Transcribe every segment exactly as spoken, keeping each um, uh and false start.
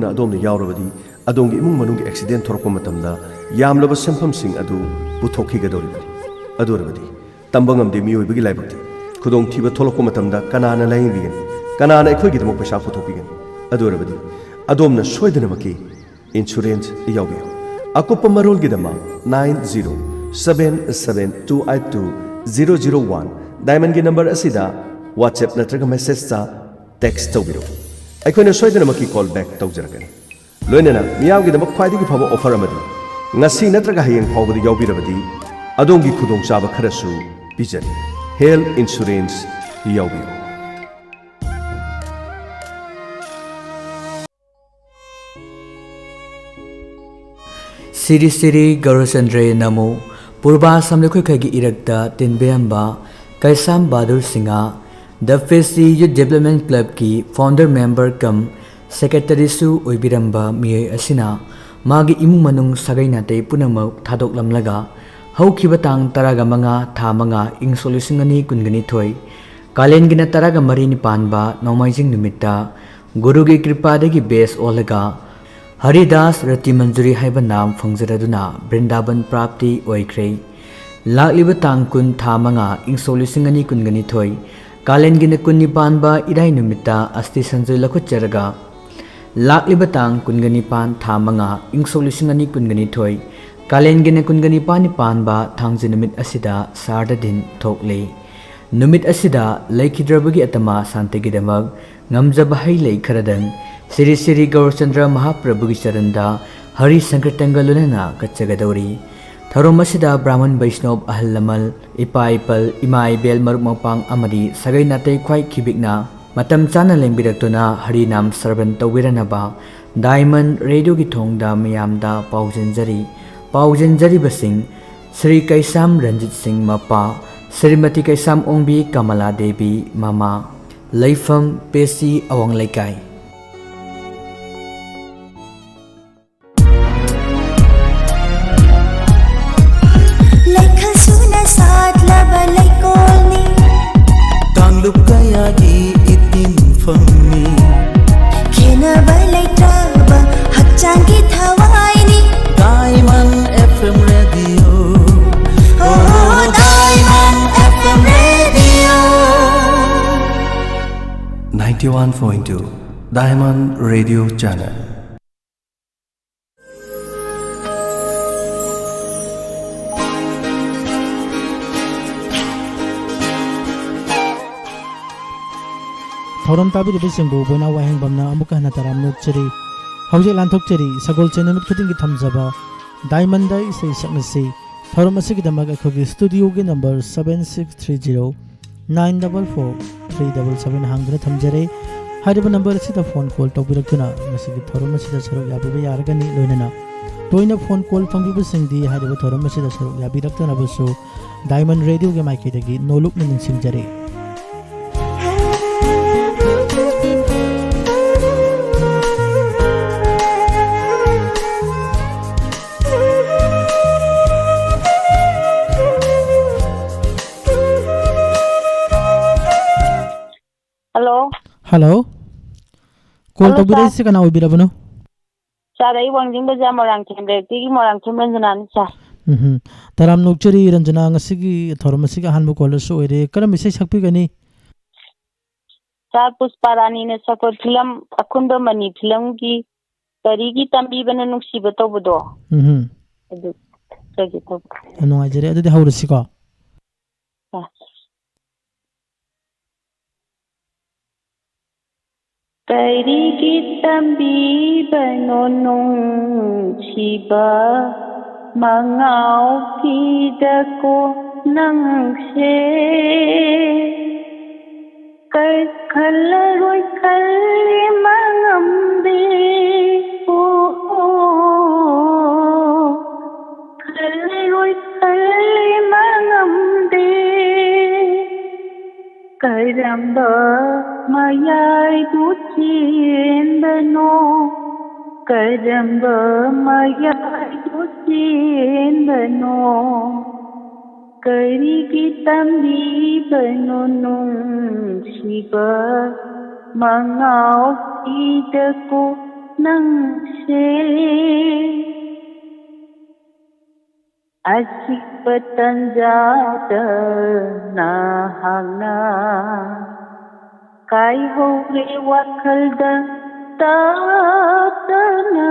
ꯑꯗꯣꯝꯅ ꯌꯥꯎꯔꯕꯗꯤ, ꯑꯗꯣꯝꯒꯤ ꯏꯃꯨꯡ ꯃꯅꯨꯡꯒꯤ ꯑꯦꯛꯁꯤꯗꯦꯟ ꯊꯣꯔꯛꯄ ꯃꯇꯝꯗ ꯌꯥꯝꯂꯕ ꯁꯦꯟꯐꯝꯁꯤꯡ ꯑꯗꯨ ꯄꯨꯊꯣꯛꯈꯤꯒꯗꯧꯔꯤꯕꯅꯤ꯫ ꯑꯗꯨ ꯑꯣꯏꯔꯕꯗꯤ, ꯇꯝꯕ ꯉꯝꯗꯦ ꯃꯤꯑꯣꯏꯕꯒꯤ ꯂꯥꯏꯕꯛꯇꯤ꯫ ꯈꯨꯗꯣꯡꯊꯤꯕ ꯊꯣꯛꯂꯛꯄ ꯃꯇꯝꯗ ꯀꯅꯥꯅ ꯂꯥꯌꯦꯡꯕꯤꯒꯅꯤ? ꯀꯅꯥꯅ ꯑꯩꯈꯣꯏꯒꯤꯗꯃꯛ ꯄꯩꯁꯥ ꯄꯨꯊꯣꯛꯄꯤꯒꯅꯤ? ꯑꯗꯨ ꯑꯣꯏꯔꯕꯗꯤ, ꯑꯗꯣꯝꯅ ꯁꯣꯏꯗꯅꯃꯛꯀꯤ ꯏꯟꯁꯨꯔꯦꯟꯁ ꯌꯥꯎꯕꯤꯌꯨ꯫ ꯑꯀꯨꯞꯄ ꯃꯔꯣꯜꯒꯤꯗꯃꯛ nine zero seven seven two eight two zero zero one, ꯗꯥꯏꯃꯟꯒꯤ ꯅꯝꯕꯔ ꯑꯁꯤꯗ WhatsApp ꯅꯠꯇ꯭ꯔꯒ ꯃꯦꯁꯦꯖꯇ ꯇꯦꯛꯁ ꯇꯧꯕꯤꯔꯛꯎ꯫ ꯑꯩꯈꯣꯏꯅ ꯁꯣꯏꯗꯅꯃꯛꯀꯤ ꯀꯣꯜ ꯕꯦꯛ ꯇꯧꯖꯔꯛꯀꯅꯤ꯫ ꯂꯣꯏꯅꯅ ꯃꯤꯌꯥꯝꯒꯤꯗꯃꯛ ꯈ꯭ꯋꯥꯏꯗꯒꯤ ꯐꯕ ꯑꯣꯐꯔ ꯑꯃꯗꯤ, ꯉꯁꯤ ꯅꯠꯇ꯭ꯔꯒ ꯍꯌꯦꯡ ꯐꯥꯎꯕꯗ ꯌꯥꯎꯕꯤꯔꯕꯗꯤ, ꯑꯗꯣꯝꯒꯤ ꯈꯨꯗꯣꯡꯆꯥꯕ ꯈꯔꯁꯨ ꯄꯤꯖꯔꯤ꯫ ꯍꯦꯜꯊ ꯏꯟꯁꯨꯔꯦꯟꯁ ꯌꯥꯎꯕꯤꯌꯨ꯫ ꯁꯤꯔꯤ ꯁꯤꯔꯤ ꯒꯧꯔꯆꯟꯗ꯭ꯔꯦ ꯅꯃꯣ꯫ ꯄꯨꯔꯕꯥ ꯁꯝꯂꯩꯈꯨꯜꯈꯩꯒꯤ ꯏꯔꯛꯇ ꯇꯤꯟꯕꯤꯔꯝꯕ ꯀꯩꯁꯥꯝ ꯕꯍꯥꯗꯨꯔ ꯁꯤꯡꯍ, ꯗ ꯐꯦꯁꯤ ꯌꯨꯊ ꯗꯤꯕ꯭ꯂꯞꯃꯦꯟ ꯀ꯭ꯂꯕꯀꯤ ꯐꯥꯎꯟꯗꯔ ꯃꯦꯝꯕꯔ ꯀꯝ ꯁꯦꯀ꯭ꯔꯦꯇꯔꯤꯁꯨ ꯑꯣꯏꯕꯤꯔꯝꯕ ꯃꯤꯑꯣꯏ ꯑꯁꯤꯅ ꯃꯥꯒꯤ ꯏꯃꯨꯡ ꯃꯅꯨꯡ ꯁꯥꯒꯩ ꯅꯥꯇꯩ ꯄꯨꯝꯅꯃꯛ ꯊꯥꯗꯣꯛꯂꯝꯂꯒ, ꯍꯧꯈꯤꯕ ꯇꯥꯡ ꯇꯔꯥꯒ ꯃꯉꯥ ꯊꯥ ꯃꯉꯥ ꯏꯪ ꯁꯣꯛ ꯂꯤꯁꯤꯡ ꯑꯅꯤ ꯀꯨꯟꯒ ꯅꯤꯊꯣꯏ, ꯀꯥꯂꯦꯟꯒꯤꯅ ꯇꯔꯥꯒ ꯃꯔꯤꯅꯤ ꯄꯥꯟꯕ ꯅꯣꯡꯃꯥꯏꯖꯤꯡ ꯅꯨꯃꯤꯠꯇ ꯒꯨꯔꯨꯒꯤ ꯀ꯭ꯔꯤꯄꯥꯗꯒꯤ ꯕꯦꯁ ꯑꯣꯜꯂꯒ ꯍꯔꯤꯗꯥꯁ ꯔꯇꯤ ꯃꯟꯖꯨꯔꯤ ꯍꯥꯏꯕ ꯅꯥꯝ ꯐꯪꯖꯔꯗꯨꯅ ꯕ꯭ꯔꯤꯟꯗꯥꯕꯟ ꯄ꯭ꯔꯥꯞꯇꯤ ꯑꯣꯏꯈ꯭ꯔꯦ꯫ ꯂꯥꯛꯂꯤꯕ ꯇꯥꯡ ꯀꯨꯟ ꯊꯥ ꯃꯉꯥ ꯏꯪ ꯁꯣꯛ ꯂꯤꯁꯤꯡ ꯑꯅꯤ ꯀꯨꯟꯒ ꯅꯤꯊꯣꯏ, ꯀꯥꯂꯦꯟꯒꯤꯅ ꯀꯨꯟꯅꯤ ꯄꯥꯟꯕ ꯏꯔꯥꯏ ꯅꯨꯃꯤꯠꯇ ꯑꯁꯇꯤ ꯁꯟꯖꯣꯏ ꯂꯧꯈꯠꯆꯔꯒ, ꯂꯥꯛꯂꯤꯕ ꯇꯥꯡ ꯀꯨꯟꯒ ꯅꯤꯄꯥꯟ ꯊꯥ ꯃꯉꯥ ꯏꯪ ꯁꯣꯛ ꯂꯤꯁꯤꯡ ꯑꯅꯤ ꯀꯨꯟꯒ ꯅꯤꯊꯣꯏ, ꯀꯥꯂꯦꯟꯒꯤꯅ ꯀꯨꯟꯒ ꯅꯤꯄꯥꯟꯅꯤ ꯄꯥꯟꯕ ꯊꯥꯡꯖ ꯅꯨꯃꯤꯠ ꯑꯁꯤꯗ ꯁꯥꯔꯗ ꯗꯤꯟ ꯊꯣꯛꯂꯤ꯫ ꯅꯨꯃꯤꯠ ꯑꯁꯤꯗ ꯂꯩꯈꯤꯗ꯭ꯔꯕꯒꯤ ꯑꯇꯃꯥ ꯁꯥꯟꯇꯤꯒꯤꯗꯃꯛ ꯉꯝꯖꯕ ꯍꯩ ꯂꯩ ꯈꯔꯗꯪ ꯁ꯭ꯔꯤ ꯁ꯭ꯔꯤ ꯒꯧꯔꯆꯟꯗ꯭ꯔ ꯃꯍꯥꯄ꯭ꯔꯚꯨꯒꯤ ꯆꯔꯟꯗ ꯍꯔꯤ ꯁꯪꯀꯤꯔꯇꯟꯒ ꯂꯣꯏꯅꯅ ꯀꯠꯆꯒꯗꯧꯔꯤ꯫ ꯊꯧꯔꯝ ꯑꯁꯤꯗ ꯕ꯭ꯔꯥꯍꯃꯟ ꯕꯩꯁꯅꯣꯞ, ꯑꯍꯜ ꯂꯃꯟ, ꯏꯄꯥ ꯏꯄꯜ, ꯏꯃꯥ ꯏꯕꯦꯜ, ꯃꯔꯨꯞ ꯃꯄꯥꯡ ꯑꯃꯗꯤ ꯁꯥꯒꯩ ꯅꯥꯇꯩ ꯈ꯭ꯋꯥꯏ ꯈꯤꯕꯤꯛꯅ ꯃꯇꯝ ꯆꯥꯅ ꯂꯦꯡꯕꯤꯔꯛꯇꯨꯅ ꯍꯔꯤ ꯅꯥꯝ ꯁ꯭ꯔꯕꯟ ꯇꯧꯕꯤꯔꯅꯕ ꯗꯥꯏꯃꯟ ꯔꯦꯗꯤꯑꯣꯒꯤ ꯊꯣꯡꯗ ꯃꯤꯌꯥꯝꯗ ꯄꯥꯎꯖꯦꯟꯖꯔꯤ꯫ ꯄꯥꯎꯖꯦꯟꯖꯔꯤꯕꯁꯤꯡ: ꯁ꯭ꯔꯤ ꯀꯩꯁꯥꯝ ꯔꯟꯖꯤꯠ ꯁꯤꯡ ꯃꯄꯥ, ꯁ꯭ꯔꯤꯃꯇꯤ ꯀꯩꯁꯥꯝ ꯑꯣꯡꯕꯤ ꯀꯃꯂꯥ ꯗꯦꯕꯤ ꯃꯃꯥ꯫ ꯂꯩꯐꯝ: ꯄꯦꯁꯤ ꯑꯋꯥꯡ ꯂꯩꯀꯥꯏ꯫ ꯂꯩꯈꯜ ꯁꯨꯅ ꯁꯥꯠꯂꯕ ꯂꯩꯀꯣꯜꯅꯤ꯫ ꯀꯥꯡꯂꯨꯞ ꯀꯌꯥꯒꯤ ꯏꯇꯤꯟꯐꯝꯅꯤ꯫ ꯈꯦꯅꯕ ꯂꯩꯇ꯭ꯔꯥ Point two Diamond Radio Channel. ꯊꯧꯔꯝ ꯇꯥꯕꯤꯔꯤꯕꯁꯤꯡꯕꯨ ꯕꯣꯏꯅꯥ ꯋꯥꯍꯦꯡꯕꯝꯅ ꯑꯃꯨꯛꯀ ꯍꯟꯅ ꯇꯔꯥꯝꯅ ꯑꯣꯛꯆꯔꯤ꯫ ꯍꯧꯖꯤꯛ ꯂꯥꯟꯊꯣꯛꯆꯔꯤ, ꯁꯒꯣꯜꯁꯦꯟ ꯅꯨꯃꯤꯠ ꯈꯨꯗꯤꯡꯒꯤ ꯊꯝꯖꯕ ꯗꯥꯏꯃꯟꯗ ꯏꯁꯩ ꯁꯛꯅꯁꯤ꯫ ꯊꯧꯔꯝ ꯑꯁꯤꯒꯤꯗꯃꯛ ꯑꯩꯈꯣꯏꯒꯤ ꯁ꯭ꯇꯨꯗꯤꯑꯣꯒꯤ number seven six three zero nine double four three double seven ꯍꯥꯡꯗꯨꯅ ꯊꯝꯖꯔꯦ꯫ ꯍꯥꯏꯔꯤꯕ ꯅꯝꯕꯔ ꯑꯁꯤꯗ ꯐꯣꯟ ꯀꯣꯜ ꯇꯧꯕꯤꯔꯛꯇꯨꯅ ꯉꯁꯤꯒꯤ ꯊꯧꯔꯝ ꯑꯁꯤꯗ ꯁꯔꯨꯛ ꯌꯥꯕꯤꯕ ꯌꯥꯔꯒꯅꯤ꯫ ꯂꯣꯏꯅꯅ ꯇꯣꯏꯅ ꯐꯣꯟ ꯀꯣꯜ ꯐꯪꯕꯤꯕꯁꯤꯡꯗꯤ ꯍꯥꯏꯔꯤꯕ ꯊꯧꯔꯝ ꯑꯁꯤꯗ ꯁꯔꯨꯛ ꯌꯥꯕꯤꯔꯛꯇꯅꯕꯁꯨ ꯗꯥꯏꯃꯟ ꯔꯦꯗꯤꯑꯣꯒꯤ ꯃꯥꯏꯀꯩꯗꯒꯤ ꯅꯣꯂꯨꯛꯅ ꯅꯤꯡꯁꯤꯡꯖꯔꯤ꯫ ꯍꯜꯂꯣ꯫ ꯍꯜꯂꯣ꯫ ꯀꯣꯜ ꯍꯜꯂꯣ, ꯇꯧꯕꯤꯔꯛꯏꯁꯤ ꯁꯥꯔ꯫ ꯀꯅꯥ ꯑꯣꯏꯕꯤꯔꯕꯅꯣ? ꯁꯥꯔ, ꯑꯩ ꯋꯥꯡꯖꯤꯡ ꯕꯖꯥꯔ ꯃꯣꯏꯔꯥꯡꯊꯦꯝ ꯂꯩꯔꯛꯇꯒꯤ ꯃꯣꯏꯔꯥꯡꯊꯦꯝ ꯔꯟꯖꯅꯥꯅꯤ, ꯁꯥꯔ꯫ ꯎꯝꯍꯨꯝ꯫ ꯇꯔꯥꯝꯅ ꯑꯣꯛꯆꯔꯤ ꯔꯟꯖꯅꯥ, ꯉꯁꯤꯒꯤ ꯊꯧꯔꯝ ꯑꯁꯤꯒꯤ ꯑꯍꯥꯟꯕ ꯀꯣꯂꯔꯁꯨ ꯑꯣꯏꯔꯦ꯫ ꯀꯔꯝꯕ ꯏꯁꯩ ꯁꯛꯄꯤꯒꯅꯤ? ꯁꯥꯔ, ꯄꯨꯁꯄꯥ ꯔꯥꯅꯤꯅ ꯁꯛꯄ ꯐꯤꯂꯝ ꯑꯈꯨꯟꯕ ꯃꯅꯤ ꯐꯤꯂꯝꯒꯤ ꯀꯔꯤꯒꯤ ꯇꯝꯕꯤꯕꯅ ꯅꯨꯡꯁꯤꯕ ꯇꯧꯕꯗꯣ, ꯎꯝꯍꯨꯝ꯫ ꯑꯗꯨ ꯁꯛꯆꯒꯦ ꯇꯧꯕ꯫ ꯌꯥꯝ ꯅꯨꯡꯉꯥꯏꯖꯔꯦ꯫ ꯑꯗꯨꯗꯤ ꯍꯧꯔꯁꯤꯀꯣ꯫ ꯁꯥꯔ꯫ ꯀꯔꯤꯒꯤ ꯇꯝꯕꯤꯕꯅꯣ ꯅꯨꯡꯁꯤꯕ ꯃꯉꯥꯎ ꯀꯤꯗꯀꯣ ꯅꯪꯁꯦ? ꯀꯩ ꯈꯜꯂꯔꯣꯏ ꯈꯜꯂꯤ ꯃꯉꯝꯗꯦ, ꯑꯣ, ꯑꯣ, ꯈꯜꯂꯔꯣꯏ ꯈꯜꯂꯤ ꯃꯉꯝꯗꯦ꯫ ꯀꯔꯝꯕ ꯃꯌꯥꯏꯕꯨ ꯆꯦꯟꯕꯅꯣ? ꯀꯔꯝꯕ ꯃꯌꯥꯏꯕꯨ ꯆꯦꯟꯕꯅꯣ? ꯀꯔꯤꯒꯤ ꯇꯝꯕꯤꯕꯅꯣ ꯅꯨꯡꯁꯤꯕ ꯃꯉꯥꯎ ꯀꯤꯗꯀꯣ ꯅꯪꯁꯦ? ꯑꯆꯤꯛꯄ ꯇꯟꯖꯥꯗ ꯅꯍꯥꯛꯅ ꯀꯥꯏꯍꯧꯔꯦ ꯋꯥꯈꯜꯗ ꯇꯥꯇꯅ,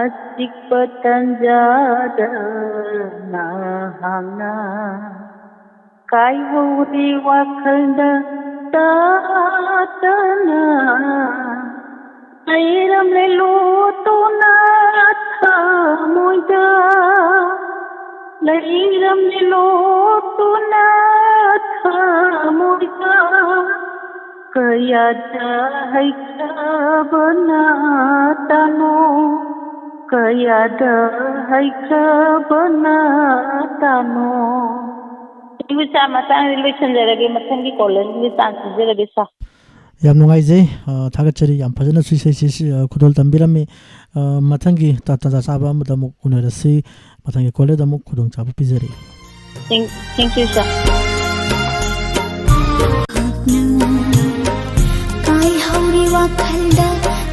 ꯑꯆꯤꯛꯄ ꯇꯟꯖꯥꯗ ꯅꯍꯥꯛꯅ ꯀꯥꯏꯍꯧꯔꯦ ꯋꯥꯈꯜꯗ ꯇꯥꯇꯅ꯫ ꯂꯩꯔꯝꯂꯦ ꯂꯣꯠꯇꯨꯅ ꯊꯃꯣꯏꯗ, ꯂꯩꯔꯝꯂꯦ ꯂꯣꯠꯇꯨꯅ ꯊꯃꯣꯏꯗ꯫ ꯀꯌꯥꯗ ꯍꯩꯈ꯭ꯔꯕ ꯅꯥꯇꯥꯅꯣ, ꯀꯌꯥꯗ ꯍꯩꯈ꯭ꯔꯕ ꯅꯥꯇꯥꯅꯣ꯫ ꯁꯤꯕꯨ ꯆꯥ ꯃꯇꯥꯡꯗ ꯂꯣꯏꯁꯤꯟꯖꯔꯒꯦ, ꯃꯊꯪꯒꯤ ꯀꯣꯂꯔꯒꯤ ꯆꯥꯟꯁ ꯄꯤꯖꯔꯒꯦ, ꯁꯥꯔ꯫ ꯌꯥꯝ ꯅꯨꯡꯉꯥꯏꯖꯩ, ꯑ, ꯊꯥꯒꯠꯆꯔꯤ꯫ ꯌꯥꯝ ꯐꯖꯅꯁꯨ ꯏꯁꯩꯁꯤ, ꯑ, ꯈꯨꯗꯣꯜ ꯇꯝꯕꯤꯔꯝꯃꯤ꯫ ꯑ, ꯃꯊꯪꯒꯤ ꯇ-, ꯇꯥꯟꯖꯥ ꯆꯥꯕ ꯑꯃꯗ ꯑꯃꯨꯛ ꯎꯅꯔꯁꯤ꯫ ꯃꯊꯪꯒꯤ ꯀꯣꯂꯔꯗ ꯑꯃꯨꯛ ꯈꯨꯗꯣꯡꯆꯥꯕ ꯄꯤꯖꯔꯤ꯫ Thank, thank you, sir. ꯀꯥꯏꯍꯧꯔꯤ ꯋꯥꯈꯜꯗ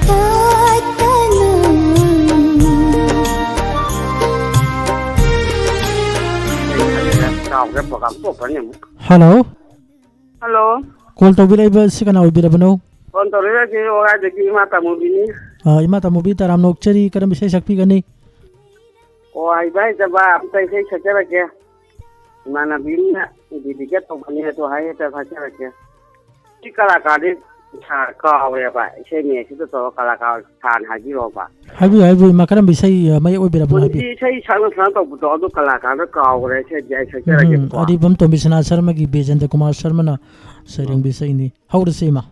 ꯇꯠꯇꯅ꯫ ꯍꯜꯂꯣ꯫ ꯍꯜꯂꯣ꯫ ꯀꯣꯜ ꯇꯧꯕꯤꯔꯛꯏꯕ ꯁꯤ ꯀꯅꯥ ꯑꯣꯏꯕꯤꯔꯕꯅꯣ? ꯐꯣꯟ ꯇꯧꯔꯛꯏꯕꯁꯤ ꯋꯥꯉꯥꯏꯗꯒꯤ ꯏꯃꯥ ꯇꯥꯃꯨꯕꯤꯅꯤ꯫ ꯑ, ꯏꯃꯥ ꯇꯥꯃꯨꯕꯤ, ꯇꯔꯥꯝꯅ ꯑꯣꯛꯆꯔꯤ꯫ ꯀꯔꯝꯕ ꯏꯁꯩ ꯁꯛꯄꯤꯒꯅꯤ? ꯑꯣ, ꯍꯩꯕ ꯍꯩꯇꯕ ꯑꯝꯇ ꯏꯁꯩ ꯁꯛꯆꯔꯛꯀꯦ꯫ ꯏꯃꯥꯟꯅꯕꯤ ꯑꯃꯅ dedicate ꯇꯧꯕꯅꯤ, ꯑꯗꯣ ꯍꯥꯏ ꯍꯦꯛꯇ ꯁꯛꯆꯔꯛꯀꯦ꯫ ꯁꯤ ꯀꯂꯥꯀꯥꯔꯗꯤ ꯁꯥꯔ ꯀꯥꯎꯔꯦꯕ, ꯏꯁꯩ ꯃꯌꯦꯛꯁꯤꯗ ꯇꯧꯔ ꯀꯂꯥꯀꯥꯔ ꯁꯥꯔꯅ ꯍꯥꯏꯕꯤꯔꯛꯑꯣꯕ꯫ ꯍꯥꯏꯕꯤꯌꯨ, ꯍꯥꯏꯕꯤꯌꯨ, ꯏꯃꯥ, ꯀꯔꯝꯕ ꯏꯁꯩ, ꯑ, ꯃꯌꯦꯛ ꯑꯣꯏꯕꯤꯔꯕꯅꯣ? ꯄꯨꯟꯁꯤ ꯍꯥꯏꯕꯤꯌꯨ꯫ ꯏꯁꯩ ꯁꯛꯅ ꯁꯛꯅ ꯇꯧꯕꯗꯣ, ꯑꯗꯨ ꯀꯂꯥꯀꯥꯔꯗꯣ ꯀꯥꯎꯈ꯭ꯔꯦ, ꯏꯁꯩꯗꯤ ꯑꯩ ꯎꯝ, ꯁꯛꯆꯔꯒꯦꯕꯀꯣ꯫ ꯑꯔꯤꯕꯝ ꯇꯣꯝꯕꯤꯁꯅꯥ ꯁꯔꯃꯒꯤ ꯕꯤꯖꯦꯟꯗ꯭ꯔ ꯀꯨꯃꯥꯔ ꯁꯔꯃꯅ ꯁꯩꯔꯦꯡꯕ ꯏꯁꯩꯅꯤ꯫ ꯍꯧꯔꯁꯤ, ꯏꯃꯥ꯫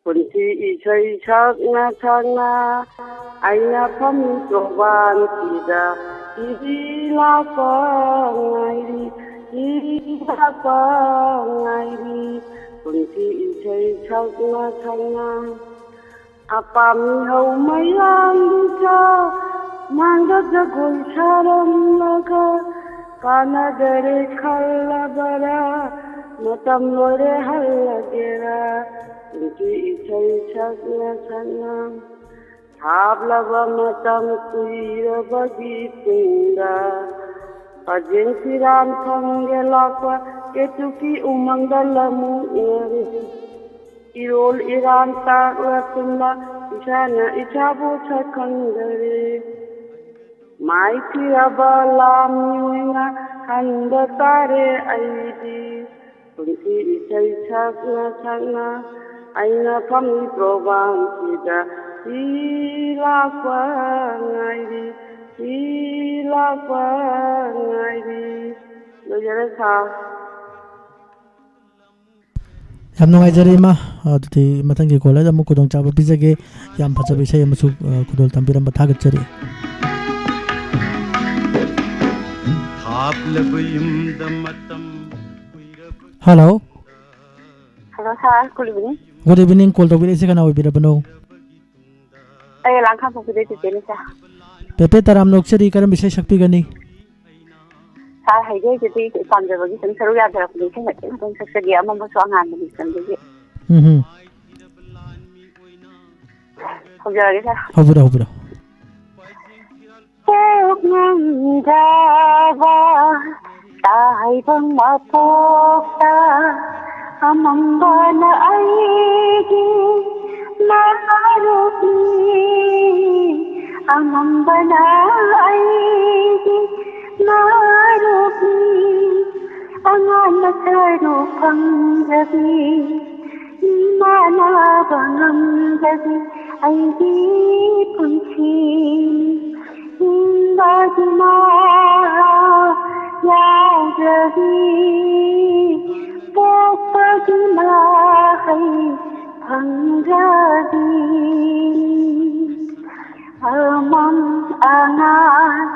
ꯄꯨꯟꯁꯤ ꯏꯁꯩ ꯁꯛꯅ ꯁꯛꯅ ꯑꯩꯅ ꯐꯝꯃꯤ ꯇꯣꯔꯕꯥꯟꯁꯤꯗ ꯏꯕꯤ ꯂꯥꯛꯄ ꯉꯥꯏꯔꯤ, ꯏꯕꯤ ꯂꯥꯛꯄ ꯉꯥꯏꯔꯤ꯫ ꯄꯨꯟꯁꯤ ꯏꯁꯩ ꯁꯛꯅ ꯁꯛꯅ ꯑꯄꯥꯝꯃꯤ ꯍꯧ ꯃꯩꯔꯥꯡꯗꯨꯗ ꯃꯥꯡꯗ ꯖꯒꯣꯏ ꯁꯥꯔꯝꯂꯒ ꯀꯥꯟꯅꯗꯔꯦ ꯈꯜꯂꯕꯔꯥ? ꯃꯇꯝ ꯂꯣꯏꯔꯦ ꯍꯜꯂꯒꯦꯔꯥ? ꯄꯨꯟꯁꯤ ꯏꯁꯩ ꯁꯛꯅ ꯁꯛꯅ ꯊꯥꯞꯂꯕ ꯃꯇꯝ ꯀꯨꯏꯔꯕꯒꯤ ꯇꯨꯡꯗ ꯈꯥꯖꯦꯟ ꯐꯤꯔꯥꯟ ꯐꯪꯒꯦ ꯂꯥꯛꯄ ꯀꯦꯇꯨꯀꯤ ꯎꯃꯪꯗ ꯂꯃꯨꯛꯅꯔꯦ꯫ ꯏꯔꯣꯜ ꯏꯔꯥꯟ ꯇꯥꯛꯂ ꯁꯨꯝꯂ ꯏꯁꯥꯅ ꯏꯁꯥꯕꯨ ꯁꯛꯈꯪꯗꯔꯦ꯫ ꯃꯥꯏꯊꯤꯔꯕ ꯂꯥꯟꯃꯤ ꯑꯣꯏꯅ ꯍꯟꯕ ꯇꯥꯔꯦ ꯑꯩꯗꯤ꯫ ꯄꯨꯟꯁꯤ ꯏꯁꯩ ꯁꯛꯅ ꯁꯛꯅ ꯑꯩꯅ ꯐꯝꯃꯤ ꯄ꯭ꯔꯣꯒ꯭ꯔꯥꯝꯁꯤꯗ ꯁꯤ ꯂꯥꯛꯄ ꯉꯥꯏꯔꯤ, ꯁꯤ ꯂꯥꯛꯄ ꯉꯥꯏꯔꯤ꯫ ꯂꯣꯏꯖꯔꯦ ꯁꯥꯔ꯫ ꯌꯥꯝ ꯅꯨꯡꯉꯥꯏꯖꯔꯦ ꯏꯃꯥ꯫ ꯑꯗꯨꯗꯤ ꯃꯊꯪꯒꯤ ꯀꯣꯜꯗ ꯑꯃꯨꯛ ꯈꯨꯗꯣꯡꯆꯥꯕ ꯄꯤꯖꯒꯦ꯫ ꯌꯥꯝ ꯐꯖꯕ ꯏꯁꯩ ꯑꯃꯁꯨ, ꯑ, ꯈꯨꯗꯣꯜ ꯇꯝꯕꯤꯔꯝꯕ ꯊꯥꯒꯠꯆꯔꯤ꯫ Hello. Hello sir, good evening. Good evening. Call ꯇꯧꯕꯤꯔꯛꯏꯁꯦ ꯀꯅꯥ ꯑꯣꯏꯕꯤꯔꯕꯅꯣ? ꯑꯩ ꯂꯥꯡꯈꯥꯡꯄꯣꯛꯄꯤꯗꯩ ꯆꯤꯆꯦꯅꯤ ꯁꯥꯔ꯫ ꯄꯦꯄꯦ ꯇꯔꯥꯝꯅ ꯑꯣꯛꯆꯔꯤ, ꯀꯔꯝꯕ ꯏꯁꯩ ꯁꯛꯄꯤꯒꯅꯤ? ꯁꯥꯔ, ꯍꯩꯖ ꯍꯩꯖꯗꯦ, ꯄꯥꯝꯖꯕꯒꯤ ꯁꯨꯝ ꯁꯔꯨꯛ ꯌꯥꯖꯔꯛꯄꯅꯤ꯫ ꯏꯁꯩ ꯃꯇꯦꯛ ꯃꯇꯦꯛ ꯁꯛꯆꯒꯦ, ꯑꯃꯝꯕꯁꯨ ꯑꯉꯥꯟꯕꯅꯤ ꯁꯤꯗꯒꯤ꯫ ꯎꯝ ꯍꯝ꯫ ꯍꯧꯖꯔꯒꯦ ꯁꯥꯔ꯫ ꯍꯧꯕꯤꯔꯣ, ꯍꯧꯕꯤꯔꯣ꯫ ꯀꯣꯛ ꯉꯥꯎꯗꯕ ꯇꯥꯏꯕꯪ ꯃꯄꯣꯛꯇ ꯑꯃꯝꯕꯅ ꯑꯩꯒꯤ ꯃꯔꯨꯞꯅꯤ, ꯑꯃꯝꯕꯅ ꯑꯩꯒꯤ ꯃꯔꯨꯞꯅꯤ꯫ ꯑꯉꯥꯟꯕ ꯁꯔꯨꯛ ꯐꯪꯖꯕꯤ, ꯃꯤꯃꯥꯟꯅꯕ ꯉꯝꯖꯕꯤ ꯑꯩꯒꯤ ꯄꯨꯟꯁꯤꯅꯤ꯫ ꯍꯤꯡꯕꯒꯤ ꯃꯍꯥꯎ ꯌꯥꯎꯖꯕꯤ, ꯄꯣꯛꯄꯒꯤ ꯃꯍꯩ ꯐꯪꯖꯕꯤ꯫ ꯑꯃꯝ ꯑꯉꯥꯟ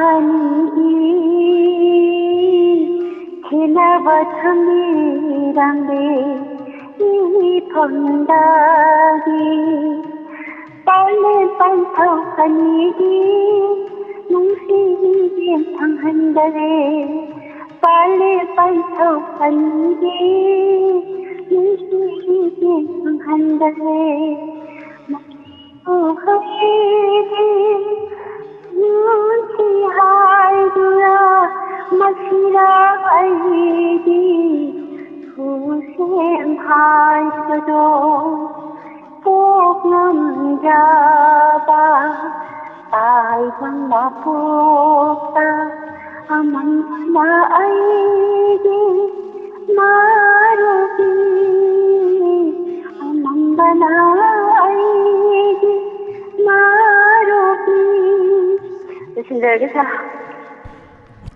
ꯑꯅꯤꯒꯤ ꯈꯦꯠꯅꯕ ꯊꯝꯕꯤꯔꯝꯂꯦ ꯏꯐꯝꯗꯒꯤ꯫ ꯄꯥꯂꯦ ꯄꯥꯟꯊꯧ ꯑꯅꯤꯒꯤ ꯅꯨꯡꯁꯤꯕꯤ ꯐꯪꯍꯟꯗꯔꯦ꯫ ꯄꯥꯂꯦ ꯄꯥꯟꯊꯧ ꯑꯅꯤꯒꯤ ꯅꯨꯡꯁꯤꯕꯤ ꯐꯪꯍꯟꯗꯔꯦ꯫ ꯃꯈꯣꯏꯗꯤ ꯅꯨꯡꯁꯤ ꯍꯥꯏꯗꯨꯅ ꯃꯁꯤꯗ ꯑꯩꯗꯤ ꯊꯨꯁꯦꯝ ꯍꯥꯏꯕꯗꯣ ꯄꯣꯛ ꯉꯝꯗ꯭ꯔꯕ ꯇꯥꯏꯕꯪ ꯃꯄꯣꯛꯇ ꯑꯃꯝꯕꯅ ꯑꯩꯒꯤ ꯃꯥꯔꯨꯕꯤ, ꯑꯃꯝꯕꯅ ꯑꯩꯒꯤ ꯃꯥꯔꯨꯕꯤ꯫ ꯂꯣꯏꯁꯤꯟꯖꯔꯒꯦ, ꯁꯥꯔ꯫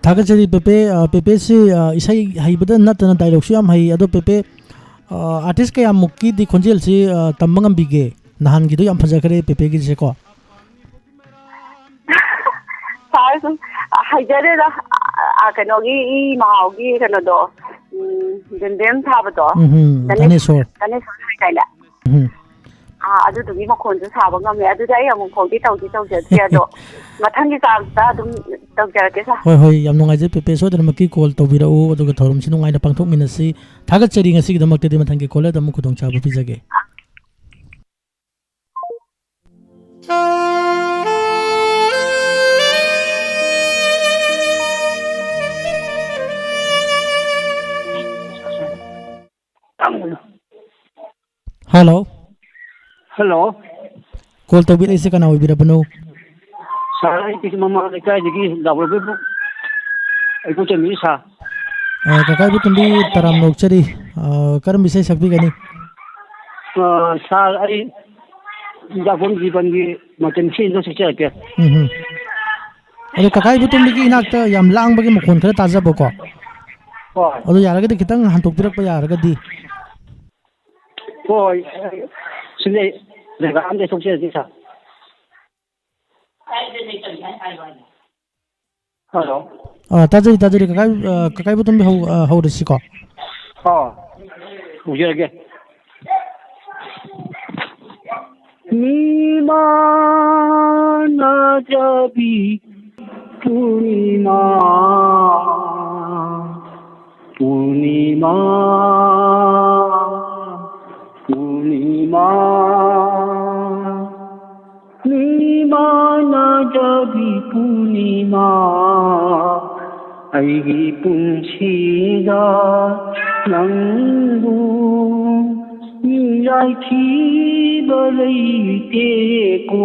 ꯊꯥꯒꯠꯆꯔꯤ ꯄꯦꯄꯦ꯫ ꯑ, ꯄꯦꯄꯦꯁꯤ, ꯑ, ꯏꯁꯩ ꯍꯩꯕꯗ ꯅꯠꯇꯅ ꯗꯥꯏꯂꯣꯛꯁꯨ ꯌꯥꯝ ꯍꯩ꯫ ꯑꯗꯣ ꯄꯦꯄꯦ, ꯑ, ꯑꯥꯔꯇꯤꯁ ꯀꯌꯥꯃꯨꯛꯀꯤꯗꯤ ꯈꯣꯟꯖꯦꯜꯁꯤ, ꯑ, ꯇꯝꯕ ꯉꯝꯕꯤꯒꯦ? ꯅꯍꯥꯟꯒꯤꯗꯣ ꯌꯥꯝ ꯐꯖꯈ꯭ꯔꯦ ꯄꯦꯄꯦꯒꯤꯁꯦꯀꯣ꯫ ꯁꯥꯔ ꯁꯨꯝ ꯍꯩꯖꯔꯦꯗ, ꯑ, ꯀꯩꯅꯣꯒꯤ ꯏ ꯃꯍꯥꯎꯒꯤ ꯀꯩꯅꯣꯗꯣ, ꯎꯝ, ꯕꯦꯝꯕꯦꯝ ꯁꯥꯕꯗꯣ, ꯎꯝ, ꯎꯝ, ꯒꯅꯦꯁ-, ꯙꯅꯦꯁꯣꯔ꯫ ꯙꯅꯦꯁꯣꯔ ꯍꯥꯏꯗꯥꯏꯅꯦ? ꯎꯝ꯫ ꯑꯥ, ꯑꯗꯨꯗꯨꯒꯤ ꯃꯈꯣꯟꯁꯨ ꯁꯥꯕ ꯉꯝꯃꯦ꯫ ꯑꯗꯨꯗꯤ ꯑꯩ ꯑꯃꯨꯛ ꯐꯥꯎꯗꯤ ꯇꯧꯗꯤ ꯇꯧꯖꯗ꯭ꯔꯤ, ꯑꯗꯣ ꯃꯊꯪꯒꯤ ꯆꯥꯟꯁꯇ ꯑꯗꯨꯝ ꯇꯧꯖꯔꯛꯀꯦ, ꯁꯥꯔ꯫ ꯍꯣꯏ, ꯍꯣꯏ, ꯌꯥꯝ ꯅꯨꯡꯉꯥꯏꯖꯩ ꯄꯦꯄꯦ, ꯁꯣꯏꯗꯅꯃꯛꯀꯤ ꯀꯣꯜ ꯇꯧꯕꯤꯔꯛꯎ, ꯑꯗꯨꯒ ꯊꯧꯔꯝꯁꯤ ꯅꯨꯡꯉꯥꯏꯅ ꯄꯥꯡꯊꯣꯛꯃꯤꯟꯅꯁꯤ꯫ ꯊꯥꯒꯠꯆꯔꯤ ꯉꯁꯤꯒꯤꯗꯃꯛꯇꯗꯤ, ꯃꯊꯪꯒꯤ ꯀꯣꯜꯗ ꯑꯃꯨꯛ ꯈꯨꯗꯣꯡꯆꯥꯕ ꯄꯤꯖꯒꯦ꯫ ꯍꯜꯂꯣ꯫ ꯍꯜꯂꯣ꯫ ꯀꯣꯜ ꯇꯧꯕꯤꯔꯛꯏꯁꯦ ꯀꯅꯥ ꯑꯣꯏꯕꯤꯔꯕꯅꯣ? ꯁꯥꯔ, ꯑꯩ ꯃꯃꯥ ꯂꯩꯀꯥꯏꯗꯒꯤ ꯗꯥꯕꯣꯏꯕꯨ ꯑꯩꯕꯨ ꯆꯟꯕꯤꯔꯤ, ꯁꯥꯔ꯫ ꯑ, ꯀꯀꯥ ꯏꯕꯣꯇꯣꯝꯕꯤ ꯇꯔꯥꯝꯅ ꯑꯣꯛꯆꯔꯤ꯫ ꯑ, ꯀꯔꯝꯕ ꯏꯁꯩ ꯁꯛꯄꯤꯒꯅꯤ? ꯑ, ꯁꯥꯔ, ꯑꯩ ꯏꯟꯗꯤꯌꯥ ꯐꯣꯟ ꯖꯤꯕꯟꯒꯤ ꯃꯇꯝ ꯁꯤꯗ ꯁꯛꯆꯔꯛꯀꯦ꯫ ꯎꯝ, ꯎꯝ꯫ ꯑꯗꯣ ꯀꯀꯥ ꯏꯕꯣꯇꯣꯝꯕꯤꯒꯤ ꯏꯅꯥꯛꯇ ꯌꯥꯝ ꯂꯥꯡꯕꯒꯤ ꯃꯈꯣꯟ ꯈꯔ ꯇꯥꯖꯕꯀꯣ꯫ ꯍꯣꯏ꯫ ꯑꯗꯣ ꯌꯥꯔꯒꯗꯤ ꯈꯤꯇꯪ ꯍꯟꯗꯣꯛꯄꯤꯔꯛꯄ ꯌꯥꯔꯒꯗꯤ꯫ ꯍꯣꯏ, ꯁꯤꯗ ꯖꯒꯥ ꯑꯝꯗ ꯊꯣꯛꯆꯔꯁꯤ, ꯁꯥꯔ꯫ ꯍꯜꯂꯣ꯫ ꯑ, ꯇꯥꯖꯔꯤ, ꯇꯥꯖꯔꯤ꯫ ꯀꯀꯥ, ꯑ, ꯀꯀꯥ ꯏꯕꯣꯇꯣꯝꯕꯤ ꯍꯧ-, ꯑ, ꯍꯧꯔꯁꯤꯀꯣ꯫ ꯑ, ꯍꯧꯖꯔꯒꯦ꯫ ꯃꯤꯃꯥꯟꯅꯖꯕꯤ ꯄꯨꯔꯅꯤꯃꯥ, ꯄꯨꯔꯅꯤꯃꯥ, ꯄꯨꯔꯅꯤꯃꯥ꯫ ꯃꯤꯃꯥꯟꯅꯖꯕꯤ ꯄꯨꯔꯅꯤꯃꯥ, ꯑꯩꯒꯤ ꯄꯨꯟꯁꯤꯗ ꯅꯪꯕꯨ ꯃꯤꯔꯥꯏꯈꯤꯕ ꯂꯩꯇꯦꯀꯣ꯫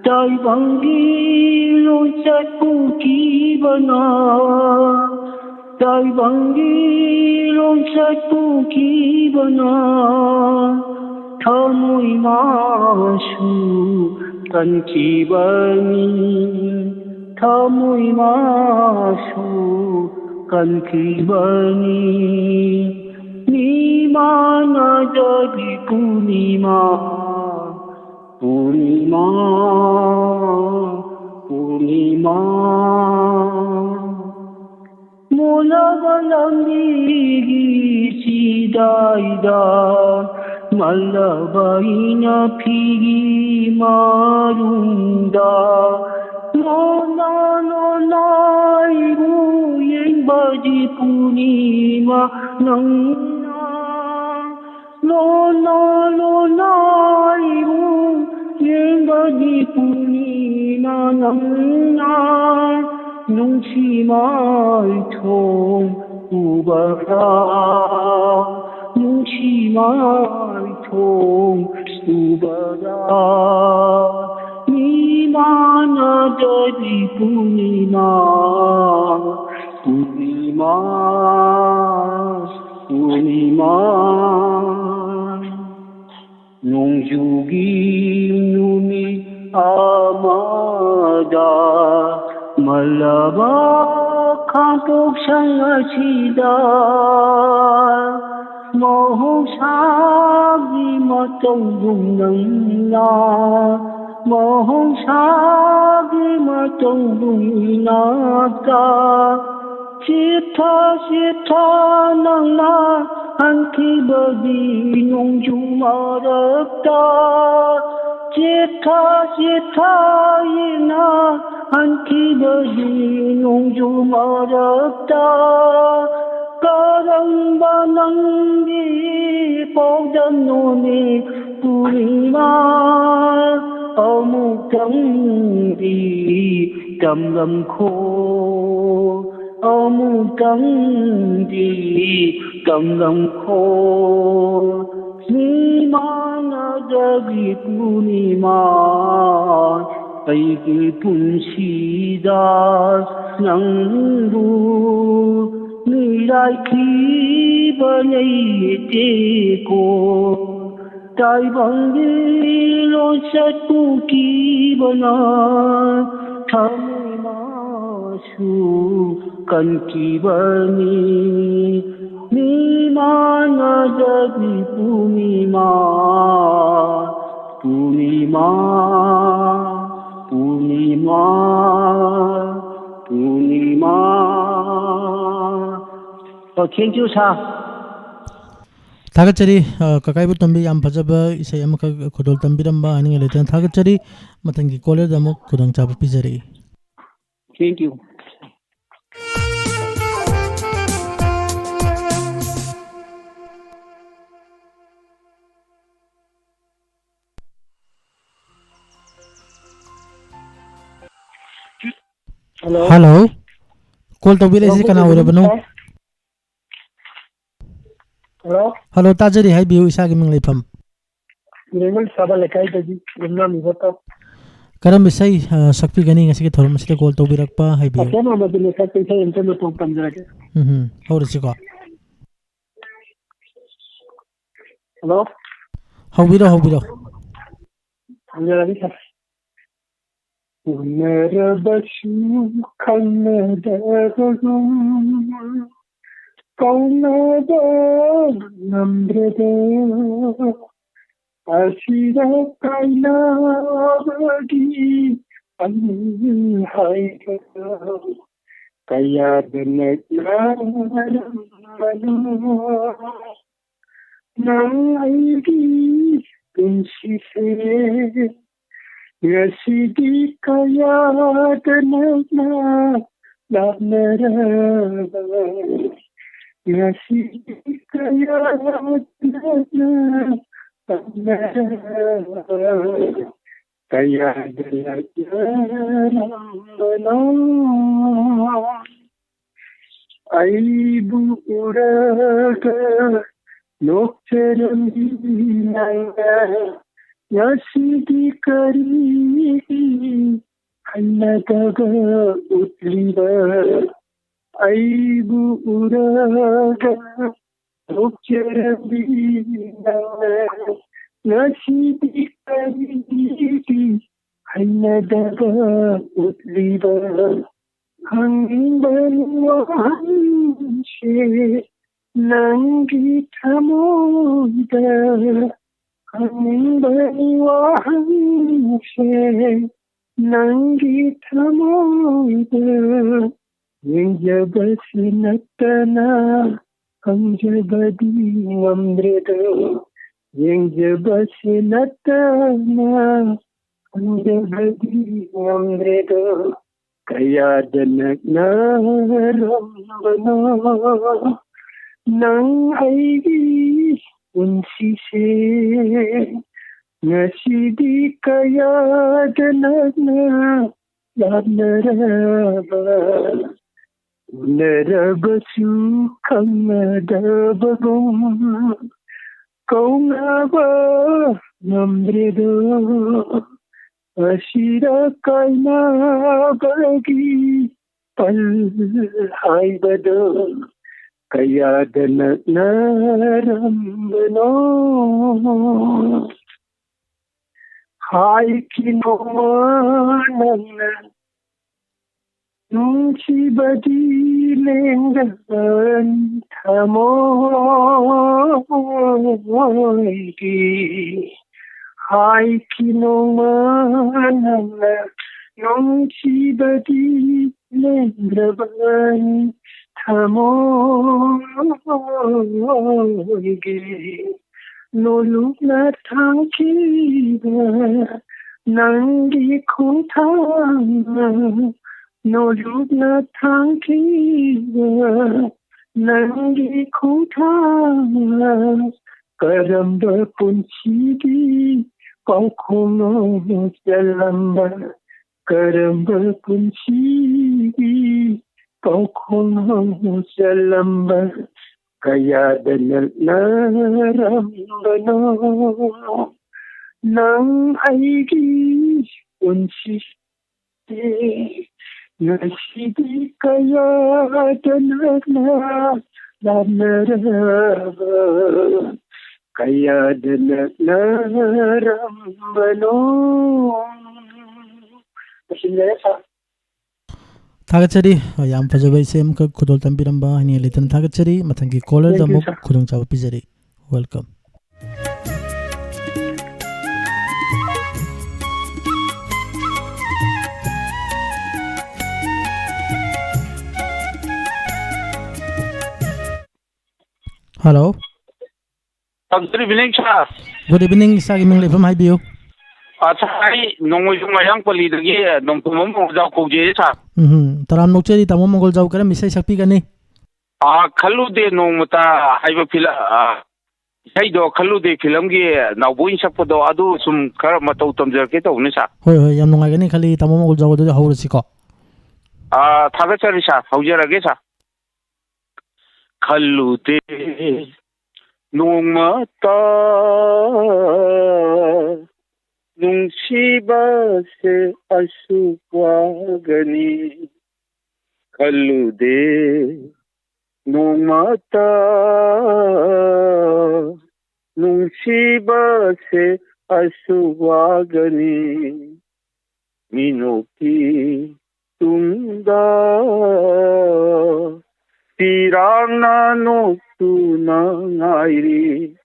ꯇꯥꯏꯕꯪꯒꯤ ꯂꯣꯟꯆꯠ ꯄꯨꯈꯤꯕꯅ, ꯇꯥꯏꯕꯪꯒꯤ ꯂꯣꯟꯆꯠ ꯄꯨꯈꯤꯕꯅ ꯊꯃꯣꯏ ꯃꯥꯁꯨ ꯀꯟꯈꯤꯕꯅꯤ, ꯊꯃꯣꯏ ꯃꯥꯁꯨ ꯀꯟꯈꯤꯕꯅꯤ꯫ ꯃꯤ ꯃꯥꯟꯅꯗꯕꯤ ꯄꯨꯔꯅꯤꯃꯥ, ꯄꯨꯔꯅꯤꯃꯥ, ꯄꯨꯔꯅꯤꯃꯥ꯫ ꯃꯣꯠꯂꯕ ꯂꯝꯕꯤꯒꯤ ꯆꯤꯗꯥꯏꯗ, ꯃꯜꯂꯕ ꯏꯅꯐꯤꯒꯤ ꯃꯔꯨꯝꯗ, ꯂꯣꯟꯅ ꯂꯣꯟꯅ ꯑꯩꯕꯨ ꯌꯦꯡꯕꯗꯤ ꯄꯨꯔꯅꯤꯃꯥ ꯅꯪꯅ꯫ ꯂꯣꯟꯅ ꯂꯣꯟꯅ ꯑꯩꯕꯨ ꯌꯦꯡꯕꯗꯤ ꯄꯨꯔꯅꯤꯃꯥ ꯅꯪꯅ꯫ ꯅꯨꯡꯁꯤ ꯃꯥꯏꯊꯣꯡ ꯎꯕꯗ, ꯅꯨꯡꯁꯤ ꯃꯥꯏꯊꯣꯡ ꯎꯕꯗ, ꯃꯤ ꯃꯥꯟꯅꯗꯕꯤ ꯄꯨꯔꯅꯤꯃꯥ, ꯄꯨꯔꯅꯤꯃꯥ, ꯄꯨꯔꯅꯤꯃꯥ꯫ ꯅꯣꯡꯖꯨꯒꯤ ꯅꯨꯃꯤꯠ ꯑꯃꯗ ꯃꯜꯂꯕ ꯈꯥꯡꯄꯣꯛꯁꯪ ꯑꯁꯤꯗ ꯃꯍꯧꯁꯥꯒꯤ ꯃꯇꯧꯒꯨꯝ ꯅꯪꯅ, ꯃꯍꯧꯁꯥꯒꯤ ꯃꯇꯧꯒꯨꯝ ꯏꯅꯥꯛꯇ ꯆꯤꯊ ꯆꯤꯊ ꯅꯪꯅ ꯍꯟꯈꯤꯕꯗꯤ ꯅꯣꯡꯖꯨ ꯃꯔꯛꯇ꯫ ꯆꯤꯊ ꯆꯤꯊ ꯏꯅꯥꯛ ꯍꯟꯈꯤꯕꯗꯤ ꯅꯣꯡꯖꯨ ꯃꯔꯛꯇ꯫ ꯀꯔꯝꯕ ꯅꯪꯒꯤ ꯄꯥꯎꯗꯝꯅꯣꯅꯦ ꯄꯨꯔꯅꯤꯃꯥ? ꯑꯃꯨꯛꯇꯪꯗꯤ ꯇꯝꯂꯝꯈꯣ, ꯑꯃꯨꯛꯇꯪꯗꯤ ꯇꯝꯂꯝꯈꯣ꯫ ꯃꯤꯃꯥꯟꯅꯗꯕꯤ ꯄꯨꯔꯅꯤꯃꯥ, ꯑꯩꯒꯤ ꯄꯨꯟꯁꯤꯗ ꯅꯪꯕꯨ ꯃꯤꯔꯥꯏꯈꯤꯕ ꯂꯩꯇꯦꯀꯣ꯫ ꯇꯥꯏꯕꯪꯒꯤ ꯂꯣꯟꯆꯠ ꯄꯨꯈꯤꯕꯅ ꯊꯃꯣꯏ ꯃꯥꯁꯨ ꯀꯟꯈꯤꯕꯅꯤ꯫ ꯃꯤꯃꯥꯟꯅꯗꯕꯤ ꯄꯨꯔꯅꯤꯃꯥ, ꯄꯨꯔꯅꯤꯃꯥ, ꯄꯨꯔꯅꯤꯃꯥ, ꯄꯨꯔꯅꯤꯃꯥ꯫ Oh, thank you, sir. ꯊꯥꯒꯠꯆꯔꯤ꯫ ꯑ, ꯀꯀꯥ ꯏꯕꯣꯇꯣꯝꯕꯤ, ꯌꯥꯝ ꯐꯖꯕ ꯏꯁꯩ ꯑꯃꯈꯛ ꯈꯨꯗꯣꯜ ꯇꯝꯕꯤꯔꯝꯕ ꯍꯥꯏꯅꯤꯡꯉꯥꯏ ꯂꯩꯇꯅ ꯊꯥꯒꯠꯆꯔꯤ꯫ ꯃꯊꯪꯒꯤ ꯀꯣꯂꯔꯗ ꯑꯃꯨꯛ ꯈꯨꯗꯣꯡꯆꯥꯕ ꯄꯤꯖꯔꯛꯏ꯫ Thank you. Hello. Hello. Call ꯇꯧꯕꯤꯔꯛꯏꯁꯤ ꯀꯅꯥ ꯑꯣꯏꯔꯕꯅꯣ? Hello? Hello, ꯇꯥꯖꯔꯤ, ꯍꯥꯏꯕꯤꯌꯨ, ꯏꯁꯥꯒꯤ ꯃꯤꯡ ꯂꯩꯐꯝ꯫ ꯂꯦꯡꯒꯣꯜ ꯁꯥꯕ ꯂꯩꯀꯥꯏꯗꯒꯤ ꯌꯨꯝꯅꯥꯝ ꯏꯕꯣꯇꯣꯝ꯫ ꯀꯔꯝꯕ ꯏꯁꯩ, ꯑ, ꯁꯛꯄꯤꯒꯅꯤ ꯉꯁꯤꯒꯤ ꯊꯧꯔꯝ ꯑꯁꯤꯗ ꯀꯣꯜ ꯇꯧꯕꯤꯔꯛꯄ ꯍꯥꯏꯕꯤꯌꯨ? ꯑꯁꯣꯝ ꯑꯃꯗꯨꯅ ꯁꯛꯄ ꯏꯁꯩ ꯑꯃꯇ ꯃꯇꯣꯟ ꯇꯝꯖꯔꯛꯀꯦ꯫ ꯎꯝ ꯍꯝ, ꯍꯧꯔꯁꯤꯀꯣ꯫ Hello? ꯍꯧꯕꯤꯔꯣ, ꯍꯧꯕꯤꯔꯣ꯫ ꯇꯝꯖꯔꯛꯀꯦ, sir꯫ ꯎꯅꯔꯕꯁꯨ ꯈꯪꯅꯗꯕꯒꯨꯝ ꯀꯧꯅꯕ ꯉꯝꯗ꯭ꯔꯦꯗ꯫ ꯑꯁꯤꯗ ꯀꯥꯏꯅꯕꯒꯤ ꯑꯅꯤ ꯍꯥꯏꯕ ꯀꯌꯥꯗ ꯅꯛꯅꯔꯝꯕꯅꯣ꯫ ꯅꯪ ꯑꯩꯒꯤ ꯄꯨꯟꯁꯤꯁꯦ ꯉꯁꯤꯗꯤ ꯀꯌꯥꯗ ꯅꯛꯅ ꯂꯥꯞꯅꯔꯕ, ꯉꯁꯤꯗꯤ ꯀꯌꯥꯗ ꯅꯛꯅ ꯂꯥꯞꯅꯔꯕ꯫ ꯀꯌꯥꯗ ꯂꯥꯛꯅꯔꯝꯕꯅꯣ ꯑꯩꯕꯨ ꯎꯔꯒ ꯅꯣꯛꯆꯔꯝꯕꯤ ꯅꯪꯅ ꯉꯁꯤꯗꯤ ꯀꯔꯤꯒꯤ ꯍꯩꯅꯗꯕ ꯎꯠꯂꯤꯕ? ꯑꯩꯕꯨ ꯎꯔꯒ ꯅꯣꯛꯆꯔꯝꯕꯤ ꯅꯪꯅ ꯉꯁꯤꯗꯤ ꯀꯔꯤꯒꯤ ꯍꯩꯅꯗꯕ ꯎꯠꯂꯤꯕ? ꯍꯪꯅꯤꯡꯕ ꯋꯥꯍꯪꯁꯦ ꯅꯪꯒꯤ ꯊꯃꯣꯏꯗ, ꯍꯪꯅꯤꯡꯕ ꯋꯥꯍꯪꯁꯦ ꯅꯪꯒꯤ ꯊꯃꯣꯏꯗ ꯌꯦꯡꯖꯕꯁꯤ ꯅꯠꯇꯅ ꯈꯪꯖꯕꯗꯤ ꯉꯝꯗ꯭ꯔꯦꯗꯣ, ꯌꯦꯡꯖꯕꯁꯤ ꯅꯠꯇꯅ ꯈꯪꯖꯕꯗꯤ ꯉꯝꯗ꯭ꯔꯦꯗꯣ, ꯀꯌꯥꯗ ꯅꯛꯅꯔꯝꯕꯅꯣ ꯅꯪ ꯑꯩꯒꯤ ꯄꯨꯟꯁꯤꯁꯦ, ꯉꯁꯤꯗꯤ ꯀꯌꯥꯗ ꯅꯛꯅ ꯂꯥꯞꯅꯔꯕ, ꯎꯅꯔꯕꯁꯨ ꯈꯪꯅꯗꯕꯒꯨꯝ ꯀꯧꯅꯕ ꯉꯝꯗ꯭ꯔꯦꯗꯣ꯫ ꯑꯁꯤꯗ ꯀꯥꯏꯅꯕꯒꯤ ꯄꯜ ꯍꯥꯏꯕꯗꯣ ꯀꯌꯥꯗ ꯅꯛꯅꯔꯝꯕꯅꯣ? ꯍꯥꯏꯈꯤꯅꯣ ꯅꯪꯅ ꯅꯨꯡꯁꯤꯕꯗꯤ ꯂꯦꯡꯗꯕꯅꯤ ꯊꯃꯣꯏꯒꯤ꯫ ꯍꯥꯏꯈꯤꯅꯣ ꯅꯪꯅ ꯅꯨꯡꯁꯤꯕꯗꯤ ꯂꯦꯡꯗ꯭ꯔꯕꯅꯤ ꯊꯃꯣꯏꯒꯤ꯫ ꯅꯣꯂꯨꯛꯅ ꯊꯥꯡꯈꯤꯕ ꯅꯪꯒꯤ ꯈꯣꯡꯊꯥꯡꯅ, ꯅꯣꯂꯨꯛꯅ ꯊꯥꯡꯈꯤꯕ ꯅꯪꯒꯤ ꯈꯣꯡꯊꯥꯡꯅ ꯀꯔꯝꯕ ꯄꯨꯟꯁꯤꯒꯤ ꯄꯥꯎꯈꯣꯡ ꯆꯜꯂꯝꯕ ꯀꯔꯝꯕ ꯄꯨꯟꯁꯤꯒꯤ ꯄꯥꯎꯈꯣꯡ ꯆꯜꯂꯝꯕ ꯀꯌꯥꯗ ꯅꯛꯅꯔꯝꯕꯅꯣ ꯅꯪ ꯑꯩꯒꯤ ꯄꯨꯟꯁꯤ ꯉꯁꯤꯗꯤ ꯀꯌꯥꯗ ꯅꯛꯅ ꯂꯥꯞꯅꯔꯕ ꯀꯌꯥꯗ ꯅꯛꯅꯔꯝꯕꯅꯣ꯫ ꯂꯣꯏꯁꯤꯜꯂꯦ ꯁꯥꯔ꯫ ꯊꯥꯒꯠꯆꯔꯤ꯫ ꯌꯥꯝ ꯐꯖꯕ ꯏꯁꯩ ꯑꯃꯈꯛ ꯈꯨꯗꯣꯜ ꯇꯝꯕꯤꯔꯝꯕ ꯍꯅꯤ ꯂꯩꯇꯅ ꯊꯥꯒꯠꯆꯔꯤ꯫ ꯃꯊꯪꯒꯤ ꯀꯣꯂꯔꯗ Thank you, ꯑꯃꯨꯛ sir. ꯈꯨꯗꯣꯡꯆꯥꯕ ꯄꯤꯖꯔꯤ꯫ Welcome. Hello. Good evening, sir. Good evening, ꯏꯁꯥꯒꯤ ꯃꯤꯡ ꯂꯩꯐꯝ ꯍꯥꯏꯕꯤꯌꯨ꯫ ꯑ, sir, ꯑꯩ ꯅꯣꯡꯃꯩꯁꯨꯡ ꯃꯌꯥꯡ ꯄꯜꯂꯤꯗꯒꯤ ꯅꯣꯡꯊꯣꯝꯕꯝ ꯃꯪꯒꯣꯜꯖꯥꯎ ꯀꯧꯖꯩ, sir꯫ ꯎꯝ, ꯇꯔꯥꯝꯅ ꯑꯣꯛꯆꯔꯤ, ꯇꯥꯃꯣ ꯃꯪꯒꯣꯜꯖꯥꯎ꯫ ꯀꯔꯝꯕ ꯏꯁꯩ ꯁꯛꯄꯤꯒꯅꯤ? ꯑ, ꯈꯜꯂꯨꯗꯦ ꯅꯣꯡꯃꯇ ꯍꯥꯏꯕ ꯐꯤꯂꯝ, ꯑ, ꯏꯁꯩꯗꯣ ꯈꯜꯂꯨꯗꯦ ꯐꯤꯂꯝꯒꯤ ꯅꯥꯎꯕꯣꯏꯅ ꯁꯛꯄꯗꯣ, ꯑꯗꯨ ꯁꯨꯝ ꯈꯔ ꯃꯇꯧ ꯇꯝꯖꯔꯛꯀꯦ ꯇꯧꯕꯅꯤ, sir꯫ ꯍꯣꯏ, ꯍꯣꯏ, ꯌꯥꯝ ꯅꯨꯡꯉꯥꯏꯒꯅꯤ ꯈꯜꯂꯤ꯫ ꯇꯥꯃꯣ ꯃꯪꯒꯣꯜꯖꯥꯎ, ꯑꯗꯨꯗꯤ ꯍꯧꯔꯁꯤꯀꯣ꯫ ꯑ, ꯊꯥꯒꯠꯆꯔꯤ, sir꯫ ꯍꯧꯖꯔꯒꯦ, sir꯫ ꯈꯜꯂꯨꯗꯦ ꯅꯣꯡꯃꯇ ꯅꯨꯡꯁꯤꯕꯁꯦ ꯑꯁꯨꯛ ꯋꯥꯒꯅꯤ꯫ ꯈꯜꯂꯨꯗꯦ ꯅꯣꯡꯃꯇ ꯅꯨꯡꯁꯤꯕꯁꯦ ꯑꯁꯨꯛ ꯋꯥꯒꯅꯤ꯫ ꯃꯤꯅꯣꯛꯀꯤ ꯇꯨꯡꯗ ꯄꯤꯔꯥꯡꯅ ꯅꯣꯛꯇꯨꯅ ꯉꯥꯏꯔꯤ꯫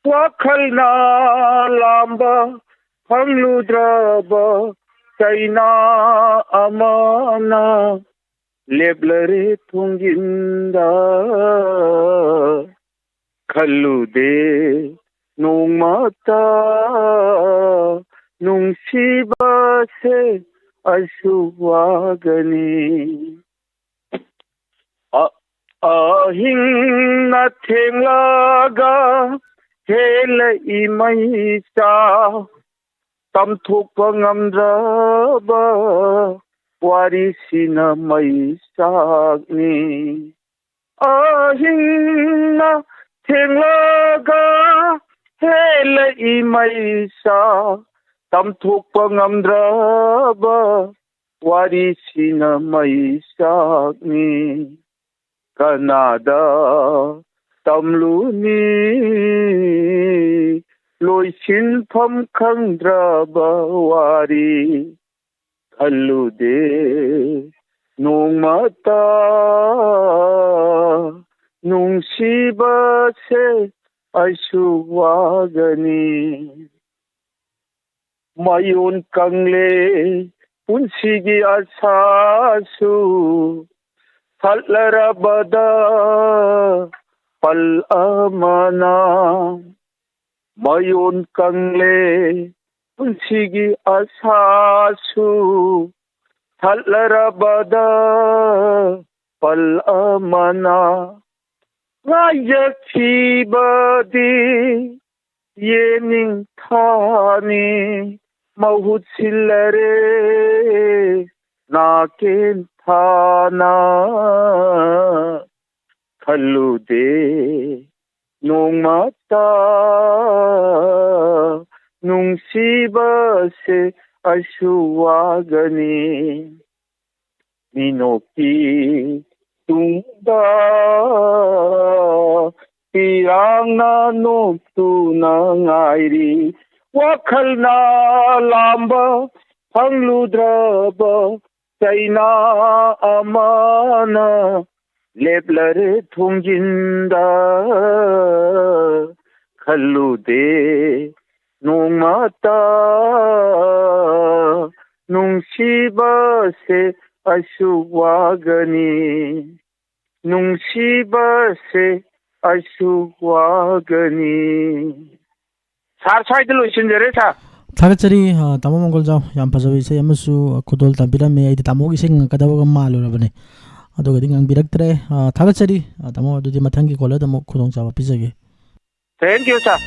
ꯋꯥꯈꯜꯅ ꯂꯥꯝꯕ ꯐꯪꯂꯨꯗ꯭ꯔꯕ ꯆꯩꯅꯥ ꯑꯃꯅ ꯂꯦꯞꯂꯔꯦ ꯊꯣꯡꯖꯤꯟꯗ꯫ ꯈꯜꯂꯨꯗꯦ ꯅꯣꯡꯃꯇ ꯅꯨꯡꯁꯤꯕꯁꯦ ꯑꯁꯨꯛ ꯋꯥꯒꯅꯤ꯫ ꯑ-, ꯑꯍꯤꯡꯅ ꯊꯦꯡꯂꯒ ꯍꯦꯜꯂꯛꯏ ꯃꯩꯆꯥꯛ, ꯇꯝꯊꯣꯛꯄ ꯉꯝꯗ꯭ꯔꯕ ꯋꯥꯔꯤꯁꯤꯅ ꯃꯩꯆꯥꯛꯅꯤ꯫ ꯑꯍꯤꯡꯅ ꯊꯦꯡꯂꯒ ꯍꯦꯜꯂꯛꯏ ꯃꯩꯆꯥꯛ, ꯇꯝꯊꯣꯛꯄ ꯉꯝꯗ꯭ꯔꯕ ꯋꯥꯔꯤꯁꯤꯅ ꯃꯩꯆꯥꯛꯅꯤ꯫ ꯀꯅꯥꯗ ꯇꯝꯂꯨꯅꯤ ꯂꯣꯏꯁꯤꯟꯐꯝ ꯈꯪꯗ꯭ꯔꯕ ꯋꯥꯔꯤ? ꯈꯜꯂꯨꯗꯦ ꯅꯣꯡꯃꯇ ꯅꯨꯡꯁꯤꯕꯁꯦ ꯑꯩꯁꯨ ꯋꯥꯒꯅꯤ꯫ ꯃꯌꯣꯟ ꯀꯪꯂꯦ ꯄꯨꯟꯁꯤꯒꯤ ꯑꯁꯥꯁꯨ, ꯊꯠꯂꯔꯕꯗ ꯄꯜ ꯑꯃꯅ꯫ ꯃꯌꯣꯟ ꯀꯪꯂꯦ ꯄꯨꯟꯁꯤꯒꯤ ꯑꯁꯥꯁꯨ, ꯊꯠꯂꯔꯕꯗ ꯄꯜ ꯑꯃꯅ꯫ ꯉꯥꯏꯖꯈꯤꯕꯗꯤ ꯌꯦꯅꯤꯡꯊꯥꯅꯤ, ꯃꯍꯨꯠ ꯁꯤꯜꯂꯔꯦ ꯅꯥꯀꯦꯟꯊꯥꯅ꯫ ꯈꯜꯂꯨꯗꯦ ꯅꯣꯡꯃꯇ ꯅꯨꯡꯁꯤꯕꯁꯦ ꯑꯩꯁꯨ ꯋꯥꯒꯅꯤ꯫ ꯃꯤꯅꯣꯛꯀꯤ ꯇꯨꯡꯗ ꯄꯤꯔꯥꯡꯅ ꯅꯣꯛꯇꯨꯅ ꯉꯥꯏꯔꯤ꯫ ꯋꯥꯈꯜꯅ ꯂꯥꯝꯕ ꯐꯪꯂꯨꯗ꯭ꯔꯕ ꯆꯩꯅꯥ ꯑꯃꯅ ꯂꯦꯞꯂꯔꯦ ꯊꯣꯡꯖꯤꯟꯗ꯫ ꯈꯜꯂꯨꯗꯦ ꯅꯣꯡꯃꯇ ꯅꯨꯡꯁꯤꯕꯁꯦ ꯑꯩꯁꯨ ꯋꯥꯒꯅꯤ, ꯅꯨꯡꯁꯤꯕꯁꯦ ꯑꯩꯁꯨ ꯋꯥꯒꯅꯤ꯫ ꯁꯥꯔ, ꯁ꯭ꯋꯥꯏꯗ ꯂꯣꯏꯁꯤꯟꯖꯔꯦ, ꯁꯥꯔ꯫ ꯊꯥꯒꯠꯆꯔꯤ, ꯑ, ꯇꯥꯃꯣ ꯃꯪꯒꯣꯜꯖꯥꯎ꯫ ꯌꯥꯝ ꯐꯖꯕ ꯏꯁꯩ ꯑꯃꯁꯨ, ꯑ, ꯈꯨꯗꯣꯜ ꯇꯝꯕꯤꯔꯝꯃꯦ꯫ ꯑꯩꯗꯤ ꯇꯥꯃꯣꯒꯤ ꯏꯁꯩ ꯉꯪꯉꯛꯀꯗꯕꯒ ꯃꯥꯜꯂꯨꯔꯕꯅꯦ, ꯑꯗꯨꯒꯗꯤ ꯉꯪꯕꯤꯔꯛꯇ꯭ꯔꯦ꯫ ꯑ, ꯊꯥꯒꯠꯆꯔꯤ, ꯑ, ꯇꯥꯃꯣ꯫ ꯑꯗꯨꯗꯤ ꯃꯊꯪꯒꯤ ꯀꯣꯂꯔꯗ ꯑꯃꯨꯛ ꯈꯨꯗꯣꯡꯆꯥꯕ ꯄꯤꯖꯒꯦ꯫ Thank you, sir.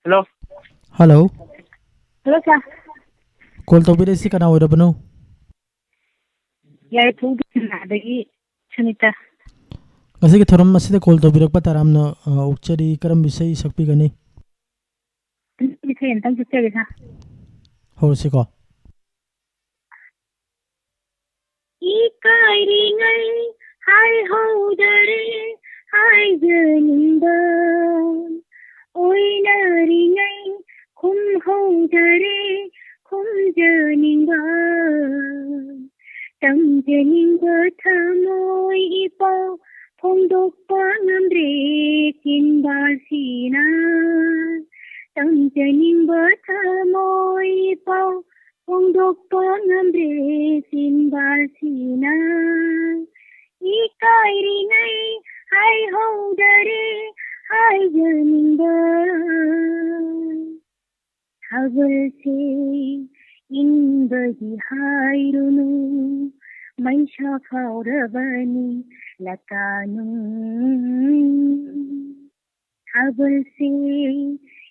Hello. Hello. Hello, sir. Call ꯇꯧꯕꯤꯔꯛꯏꯁꯤ ꯀꯅꯥ ꯑꯣꯏꯔꯕꯅꯣ? ꯌꯥꯏꯐꯧꯗꯒꯤ ꯁꯨꯅꯤꯇꯥ꯫ ꯉꯁꯤꯒꯤ ꯊꯧꯔꯝ ꯑꯁꯤꯗ call ꯇꯧꯕꯤꯔꯛꯄ ꯇꯔꯥꯝꯅ, ꯑ, ꯑꯣꯛꯆꯔꯤ꯫ ꯀꯔꯝꯕ ꯏꯁꯩ ꯁꯛꯄꯤꯒꯅꯤ? ꯏꯁꯩ ꯑꯝꯇꯪ ꯁꯛꯆꯒꯦ, sir꯫ ꯍꯧꯔꯁꯤꯀꯣ꯫ ꯏꯀꯥꯏꯔꯤꯉꯩ ꯍꯥꯏꯍꯧꯗꯔꯦ ꯍꯥꯏꯖꯅꯤꯡꯕ, ꯑꯣꯏꯅꯔꯤꯉꯩ ꯈꯨꯝꯍꯧꯗꯔꯦ ꯈꯨꯝꯖꯅꯤꯡꯕ, ꯇꯝꯖꯅꯤꯡꯕ ꯊꯃꯣꯏ ꯏꯄꯥꯎ ꯐꯣꯡꯗꯣꯛꯄ ꯉꯝꯗ꯭ꯔꯦ ꯆꯤꯟꯕꯥꯁꯤꯅ꯫ ꯇꯝꯖꯅꯤꯡꯕ ꯊꯃꯣꯏ ꯏꯄꯥꯎ ꯐꯣꯡꯗꯣꯛꯄ ꯉꯝꯗ꯭ꯔꯦ ꯆꯤꯟꯕꯥꯁꯤꯅ꯫ ꯏꯀꯥꯏꯔꯤꯉꯩ ꯍꯥꯏꯍꯧꯗꯔꯦ ꯍꯥꯏꯖꯅꯤꯡꯕ꯫ ꯊꯥꯕꯜꯁꯦ ꯏꯪꯕꯒꯤ ꯍꯥꯏꯔꯨꯅꯨ, ꯃꯩꯁꯥ ꯐꯥꯎꯔꯕꯅꯤ ꯂꯀꯥꯅꯨ꯫ ꯊꯥꯕꯜꯁꯦ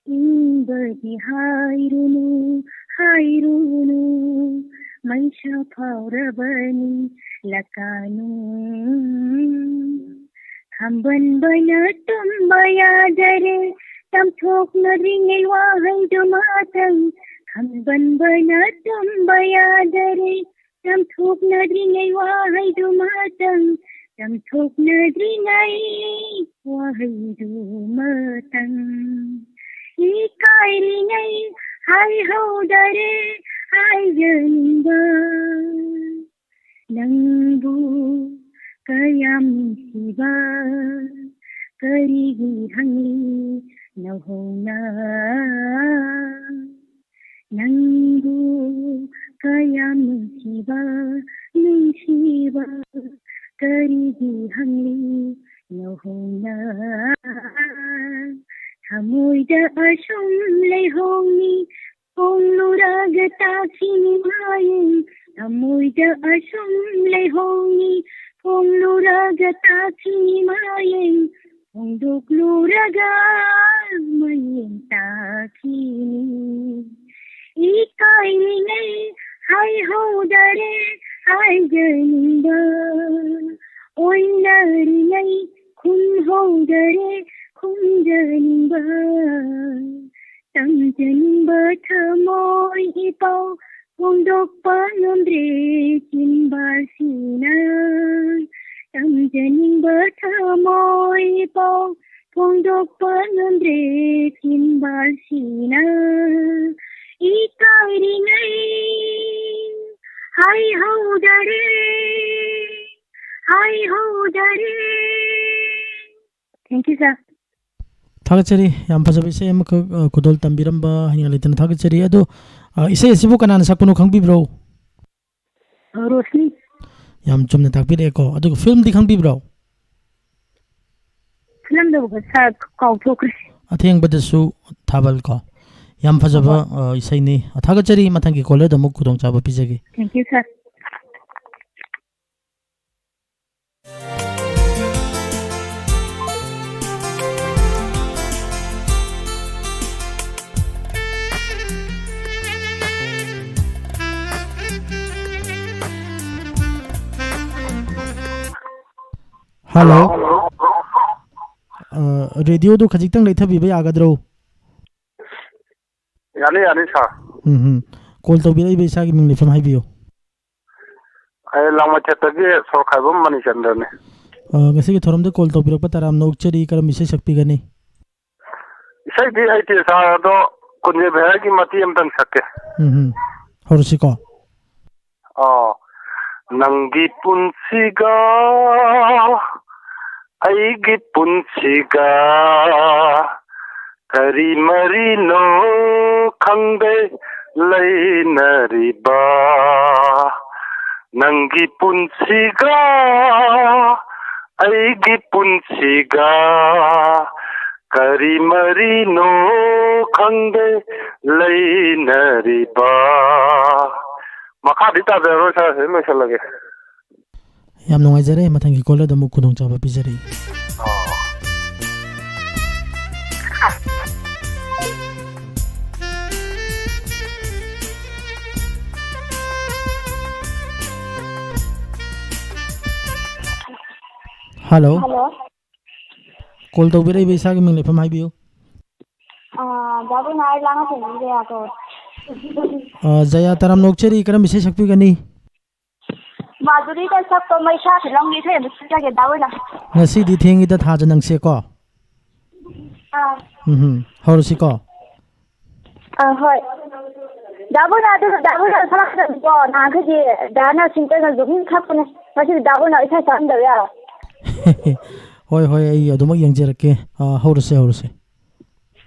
ꯏꯪꯕꯒꯤ ꯍꯥꯏꯔꯨꯅꯨ, ꯍꯥꯏꯔꯨꯅꯨ, ꯃꯩꯁꯥ ꯐꯥꯎꯔꯕꯅꯤ ꯂꯀꯥꯅꯨ꯫ ꯈꯝꯕꯟꯕꯅ ꯇꯨꯝꯕ ꯌꯥꯗꯔꯦ, ꯇꯝꯊꯣꯛꯅꯗ꯭ꯔꯤꯉꯩ ꯋꯥꯍꯩꯗꯨꯃꯇꯪ꯫ ꯈꯝꯕꯟꯕꯅ ꯇꯨꯝꯕ ꯌꯥꯗꯔꯦ, ꯇꯝꯊꯣꯛꯅꯗ꯭ꯔꯤꯉꯩ ꯋꯥꯍꯩꯗꯨꯃꯇꯪ꯫ ꯇꯝꯊꯣꯛꯅꯗ꯭ꯔꯤꯉꯩ ꯋꯥꯍꯩꯗꯨꯃꯇꯪ꯫ ꯏꯀꯥꯏꯔꯤꯉꯩ ꯍꯥꯏꯍꯧꯗꯔꯦ ꯍꯥꯏꯖꯅꯤꯡꯕ꯫ ꯅꯪꯕꯨ ꯀꯌꯥꯝ ꯅꯨꯡꯁꯤꯕ, ꯀꯔꯤꯒꯤ ꯍꯪꯂꯤ ꯅꯧꯍꯧꯅ? ꯅꯪꯕꯨ ꯀꯌꯥꯝ ꯅꯨꯡꯁꯤꯕ, ꯅꯨꯡꯁꯤꯕ, ꯀꯔꯤꯒꯤ ꯍꯪꯂꯤ ꯅꯧꯍꯧꯅ? ꯊꯃꯣꯏꯗ ꯑꯁꯨꯝ ꯂꯩꯍꯧꯅꯤ, ꯐꯣꯡꯂꯨꯔꯒ ꯇꯥꯈꯤꯅꯤ ꯃꯌꯦꯡ꯫ ꯊꯃꯣꯏꯗ ꯑꯁꯨꯝ ꯂꯩꯍꯧꯅꯤ, ꯐꯣꯡꯂꯨꯔꯒ ꯇꯥꯈꯤꯅꯤ ꯃꯌꯦꯡ꯫ ꯐꯣꯡꯗꯣꯛꯂꯨꯔꯒ ꯃꯌꯦꯡ ꯇꯥꯈꯤꯅꯤ꯫ ꯏꯀꯥꯏꯔꯤꯉꯩ ꯍꯥꯏꯍꯧꯗꯔꯦ ꯍꯥꯏꯖꯅꯤꯡꯕ, ꯑꯣꯏꯅꯔꯤꯉꯩ ꯈꯨꯝꯍꯧꯗꯔꯦ ꯈꯨꯝꯖꯅꯤꯡꯕ꯫ ꯇꯝꯖꯅꯤꯡꯕ ꯊꯃꯣꯏ ꯏꯄꯥꯎ ꯐꯣꯡꯗꯣꯛꯄ ꯉꯝꯗ꯭ꯔꯦ ꯆꯤꯟꯕꯥꯜꯁꯤꯅ꯫ ꯇꯝꯖꯅꯤꯡꯕ ꯊꯃꯣꯏ ꯏꯄꯥꯎ ꯐꯣꯡꯗꯣꯛꯄ ꯉꯝꯗ꯭ꯔꯦ ꯆꯤꯟꯕꯥꯜꯁꯤꯅ꯫ ꯏꯀꯥꯏꯔꯤꯉꯩ ꯍꯥꯏꯍꯧꯗꯔꯦ, ꯍꯥꯏꯍꯧꯗꯔꯦ꯫ Thank you, sir. ꯊꯥꯒꯠꯆꯔꯤ꯫ ꯌꯥꯝ ꯐꯖꯕ ꯏꯁꯩ ꯑꯃꯈꯛ, ꯑ, ꯈꯨꯗꯣꯜ ꯇꯝꯕꯤꯔꯝꯕ ꯍꯥꯏꯅꯤꯡꯉꯥꯏ ꯂꯩꯇꯅ ꯊꯥꯒꯠꯆꯔꯤ꯫ ꯑꯗꯣ, ꯑ, ꯏꯁꯩ ꯑꯁꯤꯕꯨ ꯀꯅꯥꯅ ꯁꯛꯄꯅꯣ ꯈꯪꯕꯤꯕ꯭ꯔꯣ? ꯑ, ꯔꯣꯁꯅꯤ꯫ ꯌꯥꯝ ꯆꯨꯝꯅ ꯇꯥꯛꯄꯤꯔꯛꯑꯦꯀꯣ꯫ ꯑꯗꯨꯒ ꯐꯤꯂꯝꯗꯤ ꯈꯪꯕꯤꯕ꯭ꯔꯣ? ꯐꯤꯂꯝꯗꯣ, ꯁꯥꯔ, ꯀꯥꯎꯊꯣꯛꯈ꯭ꯔꯦ꯫ ꯑꯊꯦꯡꯕꯗꯁꯨ ꯊꯥꯕꯜ ꯀꯣ꯫ ꯌꯥꯝ ꯐꯖꯕ, ꯍꯣꯏ꯫ ꯑ, ꯏꯁꯩꯅꯤ꯫ ꯊꯥꯒꯠꯆꯔꯤ꯫ ꯃꯊꯪꯒꯤ ꯀꯣꯂꯔꯗ ꯑꯃꯨꯛ ꯈꯨꯗꯣꯡꯆꯥꯕ ꯄꯤꯖꯒꯦ꯫ Thank you, sir. Hello. Hello. ꯑ, ꯔꯦꯗꯤꯑꯣꯗꯨ ꯈꯖꯤꯛꯇꯪ ꯂꯩꯊꯕꯤꯕ ꯌꯥꯒꯗ꯭ꯔꯣ? ꯌꯥꯅꯤ, ꯌꯥꯅꯤ, ꯁꯥꯔ꯫ ꯎꯝ, ꯎꯝ꯫ ꯀꯣꯜ ꯇꯧꯕꯤꯔꯛꯏꯕ ꯏꯁꯥꯒꯤ ꯃꯤꯡ ꯂꯩꯐꯝ ꯍꯥꯏꯕꯤꯌꯨ꯫ ꯑꯩ ꯂꯥꯡꯃꯩꯊꯦꯠꯇꯒꯤ ꯁꯣꯔꯣꯛꯈꯥꯏꯕꯝ ꯃꯅꯤꯆꯟꯗ꯭ꯔꯅꯤ꯫ ꯑ, ꯉꯁꯤꯒꯤ ꯊꯧꯔꯝꯗ ꯀꯣꯜ ꯇꯧꯕꯤꯔꯛꯄ ꯇꯔꯥꯝꯅ ꯑꯣꯛꯆꯔꯤ꯫ ꯀꯔꯝꯕ ꯏꯁꯩ ꯁꯛꯄꯤꯒꯅꯤ? ꯏꯁꯩꯗꯤ ꯍꯩꯇꯦ, ꯁꯥꯔ, ꯑꯗꯣ ꯀꯨꯟꯖꯩ ꯚꯩꯔꯥꯒꯤ ꯃꯇꯦꯛ ꯑꯃꯇꯪ ꯁꯛꯀꯦ꯫ ꯎꯝ, ꯎꯝ꯫ ꯍꯧꯔꯁꯤꯀꯣ꯫ ꯑꯣ, ꯅꯪꯒꯤ ꯄꯨꯟꯁꯤꯒ ꯑꯩꯒꯤ ꯄꯨꯟꯁꯤꯒ ꯀꯔꯤ ꯃꯔꯤꯅꯣ ꯈꯪꯗꯦ ꯂꯩꯅꯔꯤꯕ꯫ ꯅꯪꯒꯤ ꯄꯨꯟꯁꯤꯒ ꯑꯩꯒꯤ ꯄꯨꯟꯁꯤꯒ ꯀꯔꯤ ꯃꯔꯤꯅꯣ ꯈꯪꯗꯦ ꯂꯩꯅꯔꯤꯕ꯫ ꯃꯈꯥꯗꯤ ꯇꯥꯖꯔꯔꯣꯏ, ꯁꯥꯔ, ꯁꯤꯗ ꯂꯣꯏꯁꯜꯂꯒꯦ꯫ ꯌꯥꯝ ꯅꯨꯡꯉꯥꯏꯖꯔꯦ, ꯃꯊꯪꯒꯤ ꯀꯣꯜꯗ ꯑꯃꯨꯛ ꯈꯨꯗꯣꯡꯆꯥꯕ ꯄꯤꯖꯔꯛꯏ꯫ ꯍꯜꯂꯣ꯫ ꯍꯜꯂꯣ꯫ ꯀꯣꯜ ꯇꯧꯕꯤꯔꯛꯏꯕ ꯏꯁꯥꯒꯤ ꯃꯤꯡ ꯂꯩꯐꯝ ꯍꯥꯏꯕꯤꯌꯨ꯫ ꯑꯥ, ꯗꯥ ꯕꯣꯏꯅꯥ, ꯑꯩ ꯂꯥꯡꯉꯊꯦꯜꯗꯒꯤ ꯖꯌꯥ ꯀꯧꯔꯦ꯫ ꯑꯥ, ꯖꯌꯥ, ꯇꯔꯥꯝꯅ ꯑꯣꯛꯆꯔꯤ, ꯀꯔꯝꯕ ꯏꯁꯩ ꯁꯛꯄꯤꯒꯅꯤ? ꯃꯥꯙꯨꯔꯤꯗ ꯁꯛꯄ ꯃꯩꯁꯥ ꯐꯤꯂꯝꯒꯤ ꯏꯁꯩ ꯑꯃ ꯁꯛꯆꯒꯦ, ꯗꯥ ꯕꯣꯏꯅꯥ꯫ ꯉꯁꯤꯗꯤ ꯊꯦꯡꯉꯤꯗ, ꯊꯥꯖ ꯅꯪꯁꯦꯀꯣ꯫ ꯑꯥ꯫ ꯎꯝ ꯍꯝ, ꯍꯧꯔꯁꯤꯀꯣ꯫ ꯑꯥ, ꯍꯣꯏ꯫ ꯗꯥ ꯕꯣꯏꯅꯥ, ꯑꯗꯨ ꯗꯥ ꯕꯣꯏꯅꯥ ꯁꯛꯂꯛꯀꯗꯕꯅꯤꯀꯣ, ꯅꯍꯥꯟꯈꯩꯗꯤ ꯗꯥꯅ ꯁꯤꯡꯇꯅ ꯑꯗꯨꯝ ꯁꯛꯄꯅꯦ, ꯉꯁꯤꯗꯤ ꯗꯥ ꯕꯣꯏꯅꯥ ꯏꯁꯩ ꯁꯛꯍꯟꯗꯕ ꯌꯥꯔꯣꯏ꯫ ꯍꯣꯏ, ꯍꯣꯏ, ꯑꯩ ꯑꯗꯨꯃꯛ ꯌꯦꯡꯖꯔꯛꯀꯦ꯫ ꯑꯥ, ꯍꯧꯔꯁꯦ, ꯍꯧꯔꯁꯦ꯫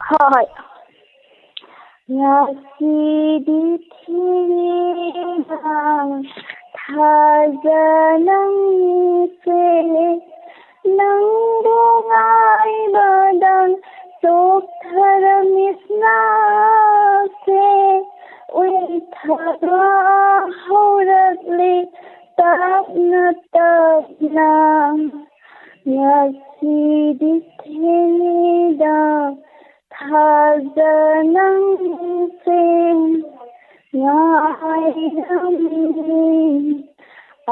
ꯍꯣꯏ, ꯍꯣꯏ꯫ ꯉꯁꯤꯗꯤ ꯊꯦꯡꯉꯦꯗ, ꯊꯥꯖ ꯅꯪꯁꯦ, ꯅꯪꯕꯨ ꯉꯥꯏꯕꯗ ꯆꯣꯛꯊꯔꯝꯃꯤ ꯏꯁꯥꯁꯦ, ꯎꯏꯊꯕ ꯍꯧꯔꯛꯂꯤ ꯇꯞꯅ ꯇꯞꯅ꯫ ꯉꯁꯤꯗꯤ ꯊꯦꯡꯉꯦꯗ, ꯊꯥꯖ ꯅꯪꯁꯦ ꯉꯥꯏꯔꯝꯃꯤ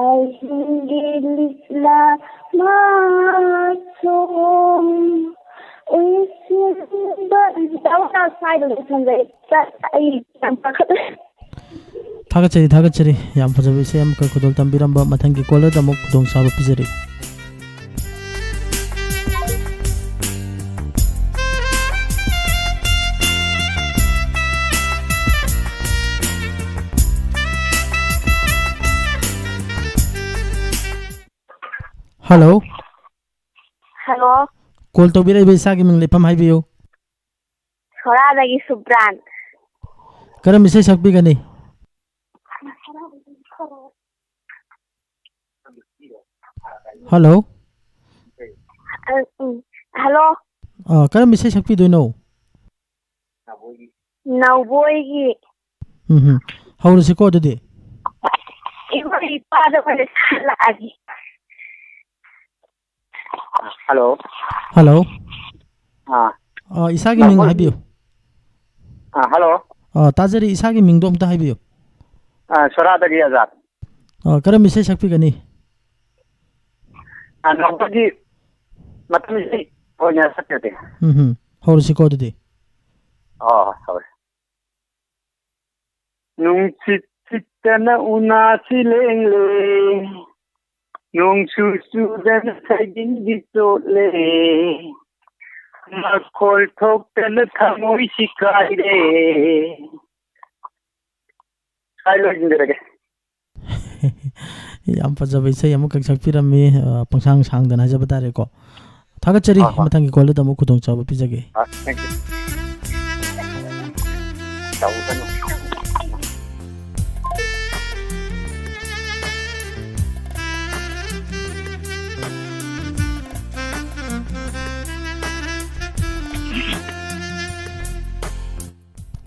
ꯑꯍꯤꯡꯒꯤ ꯂꯤꯛꯂꯥ ꯃꯁꯨꯝ ꯎꯏꯁꯤꯟꯕ꯫ ꯗꯥ ꯕꯣꯏꯅꯥ, ꯁ꯭ꯋꯥꯏꯗ ꯂꯣꯏꯁꯟꯖꯔꯦ꯫ ꯑꯩ ꯌꯥꯝ ꯄꯥꯈꯠꯂꯦ꯫ ꯊꯥꯒꯠꯆꯔꯤ, ꯊꯥꯒꯠꯆꯔꯤ꯫ ꯌꯥꯝ ꯐꯖꯕ ꯏꯁꯩ ꯑꯃꯈꯛ ꯈꯨꯗꯣꯜ ꯇꯝꯕꯤꯔꯝꯕ꯫ ꯃꯊꯪꯒꯤ ꯀꯣꯂꯔꯗ ꯑꯃꯨꯛ ꯈꯨꯗꯣꯡꯆꯥꯕ ꯄꯤꯖꯔꯤ꯫ ꯍꯜꯂꯣ꯫ ꯍꯜꯂꯣ꯫ ꯀꯣꯜ ꯇꯧꯕꯤꯔꯛꯏꯕ ꯏꯁꯥꯒꯤ ꯃꯤꯡ ꯂꯩꯐꯝ ꯍꯥꯏꯕꯤꯌꯨ꯫ ꯁꯣꯔꯥꯗꯒꯤ ꯁꯨꯕ꯭ꯔꯥꯟ꯫ ꯀꯔꯝꯕ ꯏꯁꯩ ꯁꯛꯄꯤꯒꯅꯤ? ꯍꯜꯂꯣ꯫ ꯑ, ꯎꯝ꯫ ꯍꯜꯂꯣ꯫ ꯑꯥ, ꯀꯔꯝꯕ ꯏꯁꯩ ꯁꯛꯄꯤꯗꯣꯏꯅꯣ? ꯅꯥꯎꯕꯣꯏꯒꯤ꯫ ꯎꯝ ꯍꯝ꯫ ꯍꯧꯔꯁꯤꯀꯣ ꯑꯗꯨꯗꯤ꯫ ꯏꯃꯥ ꯏꯄꯥꯗ ꯑꯣꯏꯅ ꯁꯥꯜꯂꯛꯑꯒꯦ꯫ ꯍꯜꯂꯣ꯫ ꯍꯜꯂꯣ꯫ ꯑꯥ꯫ ꯑꯥ, ꯏꯁꯥꯒꯤ ꯃꯤꯡ ꯅꯥꯎꯕꯣꯏꯒꯤ꯫ ꯍꯥꯏꯕꯤꯌꯨ꯫ ꯑꯥ, ꯍꯜꯂꯣ꯫ ꯑꯥ, ꯇꯥꯖꯔꯤ, ꯏꯁꯥꯒꯤ ꯃꯤꯡꯗꯣ ꯑꯝꯇ ꯍꯥꯏꯕꯤꯌꯨ꯫ ꯑꯥ, ꯁꯣꯔꯥꯗꯒꯤ ꯑꯖꯥꯗ꯫ ꯑꯥ, ꯀꯔꯝꯕ ꯏꯁꯩ ꯁꯛꯄꯤꯒꯅꯤ? ꯑꯥ, ꯅꯥꯎꯕꯣꯏꯒꯤ ꯃꯇꯝꯁꯤ ꯑꯣꯏꯅ ꯁꯛꯆꯒꯦ꯫ ꯎꯝ ꯍꯝ꯫ ꯍꯧꯔꯁꯤꯀꯣ ꯑꯗꯨꯗꯤ꯫ ꯑꯥ, ꯍꯣꯏ꯫ ꯅꯨꯡꯁꯤꯠ ꯁꯤꯠꯇꯅ ꯎꯅꯥꯁꯤ ꯂꯦꯡꯂꯦ, ꯅꯣꯡꯁꯨ ꯆꯨꯗꯅ ꯁꯩꯖꯤꯟꯗꯤ ꯆꯣꯠꯂꯦ, ꯃꯈꯣꯜ ꯊꯣꯛꯇꯅ ꯊꯃꯣꯏꯁꯤ ꯀꯥꯏꯔꯦ꯫ ꯁ꯭ꯋꯥꯏ ꯂꯣꯏꯁꯤꯟꯖꯔꯒꯦ꯫ ꯌꯥꯝ ꯐꯖꯕ ꯏꯁꯩ ꯑꯃꯈꯛ ꯁꯛꯄꯤꯔꯝꯃꯤ, ꯑ, ꯄꯪꯁꯥꯡ ꯁꯥꯡꯗꯅ ꯍꯥꯏꯖꯕ ꯇꯥꯔꯦꯀꯣ꯫ ꯊꯥꯒꯠꯆꯔꯤ꯫ ꯍꯣꯏ, ꯍꯣꯏ꯫ ꯃꯊꯪꯒꯤ ꯀꯣꯜꯗꯨꯗ ꯑꯃꯨꯛ ꯈꯨꯗꯣꯡꯆꯥꯕ ꯄꯤꯖꯒꯦ꯫ ꯑ, thank you꯫ ꯇꯧꯒꯅꯨ꯫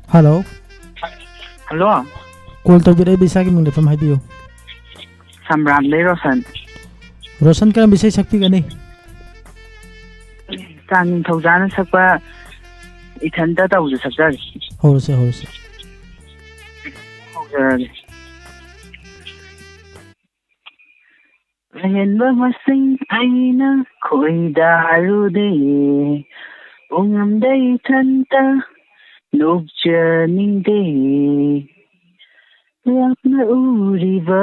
ꯍꯜꯂꯣ꯫ ꯍꯜꯂꯣ꯫ ꯀꯣꯜ ꯇꯧꯕꯤꯔꯛꯏꯕ ꯏꯁꯥꯒꯤ ꯃꯤꯡ ꯂꯩꯐꯝ ꯍꯥꯏꯕꯤꯌꯨ꯫ ꯁꯝꯕ꯭ꯔꯥꯝꯗꯩ ꯔꯣꯁꯟ꯫ ꯔꯣꯁꯟ, ꯀꯔꯝꯕ ꯏꯁꯩ ꯁꯛꯄꯤꯒꯅꯤ? ꯆꯥꯟ ꯅꯤꯡꯊꯧꯖꯥꯅ ꯁꯛꯄ ꯏꯊꯟꯇ ꯇꯧꯕꯗꯨ ꯁꯛꯆꯒꯦ꯫ ꯍꯧꯔꯁꯦ, ꯍꯧꯔꯁꯦ꯫ ꯍꯧꯖꯔꯒꯦ꯫ ꯑꯍꯦꯟꯕ ꯃꯁꯤꯡ ꯑꯩꯅ ꯈꯣꯏꯗꯥꯔꯨꯗꯦ, ꯄꯨꯡꯉꯝꯗ ꯏꯊꯟꯇ ꯅꯣꯛꯆꯅꯤꯡꯗꯦ꯫ ꯂꯥꯞꯅ ꯎꯔꯤꯕ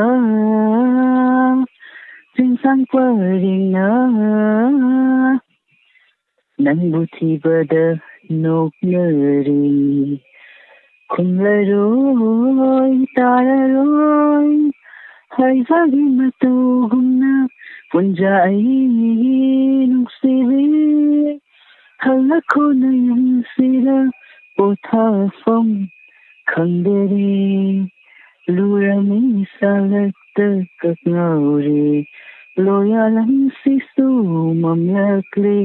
ꯆꯤꯡꯁꯥꯡ ꯄꯔꯤꯡꯅ ꯅꯪꯕꯨ ꯊꯤꯕꯗ ꯅꯣꯛꯅꯔꯤ꯫ ꯈꯨꯝꯂꯔꯣꯏ, ꯇꯥꯔꯔꯣꯏ, ꯍꯩꯕꯒꯤ ꯃꯇꯧꯒꯨꯝꯅ ꯄꯨꯟꯖꯥ ꯑꯩ ꯅꯨꯡꯁꯤꯕꯤ꯫ ꯍꯜꯂꯛꯈꯣ ꯅꯌꯨꯝꯁꯤꯗ ꯄꯣꯊꯥꯐꯝ ꯈꯪꯗꯔꯦ꯫ ꯂꯨꯔꯃꯤ ꯁꯥꯂꯛꯇ ꯀꯛꯉꯥꯎꯔꯦ꯫ ꯂꯣꯌꯥꯂꯝꯁꯤꯁꯨ ꯃꯝꯂꯛꯂꯦ꯫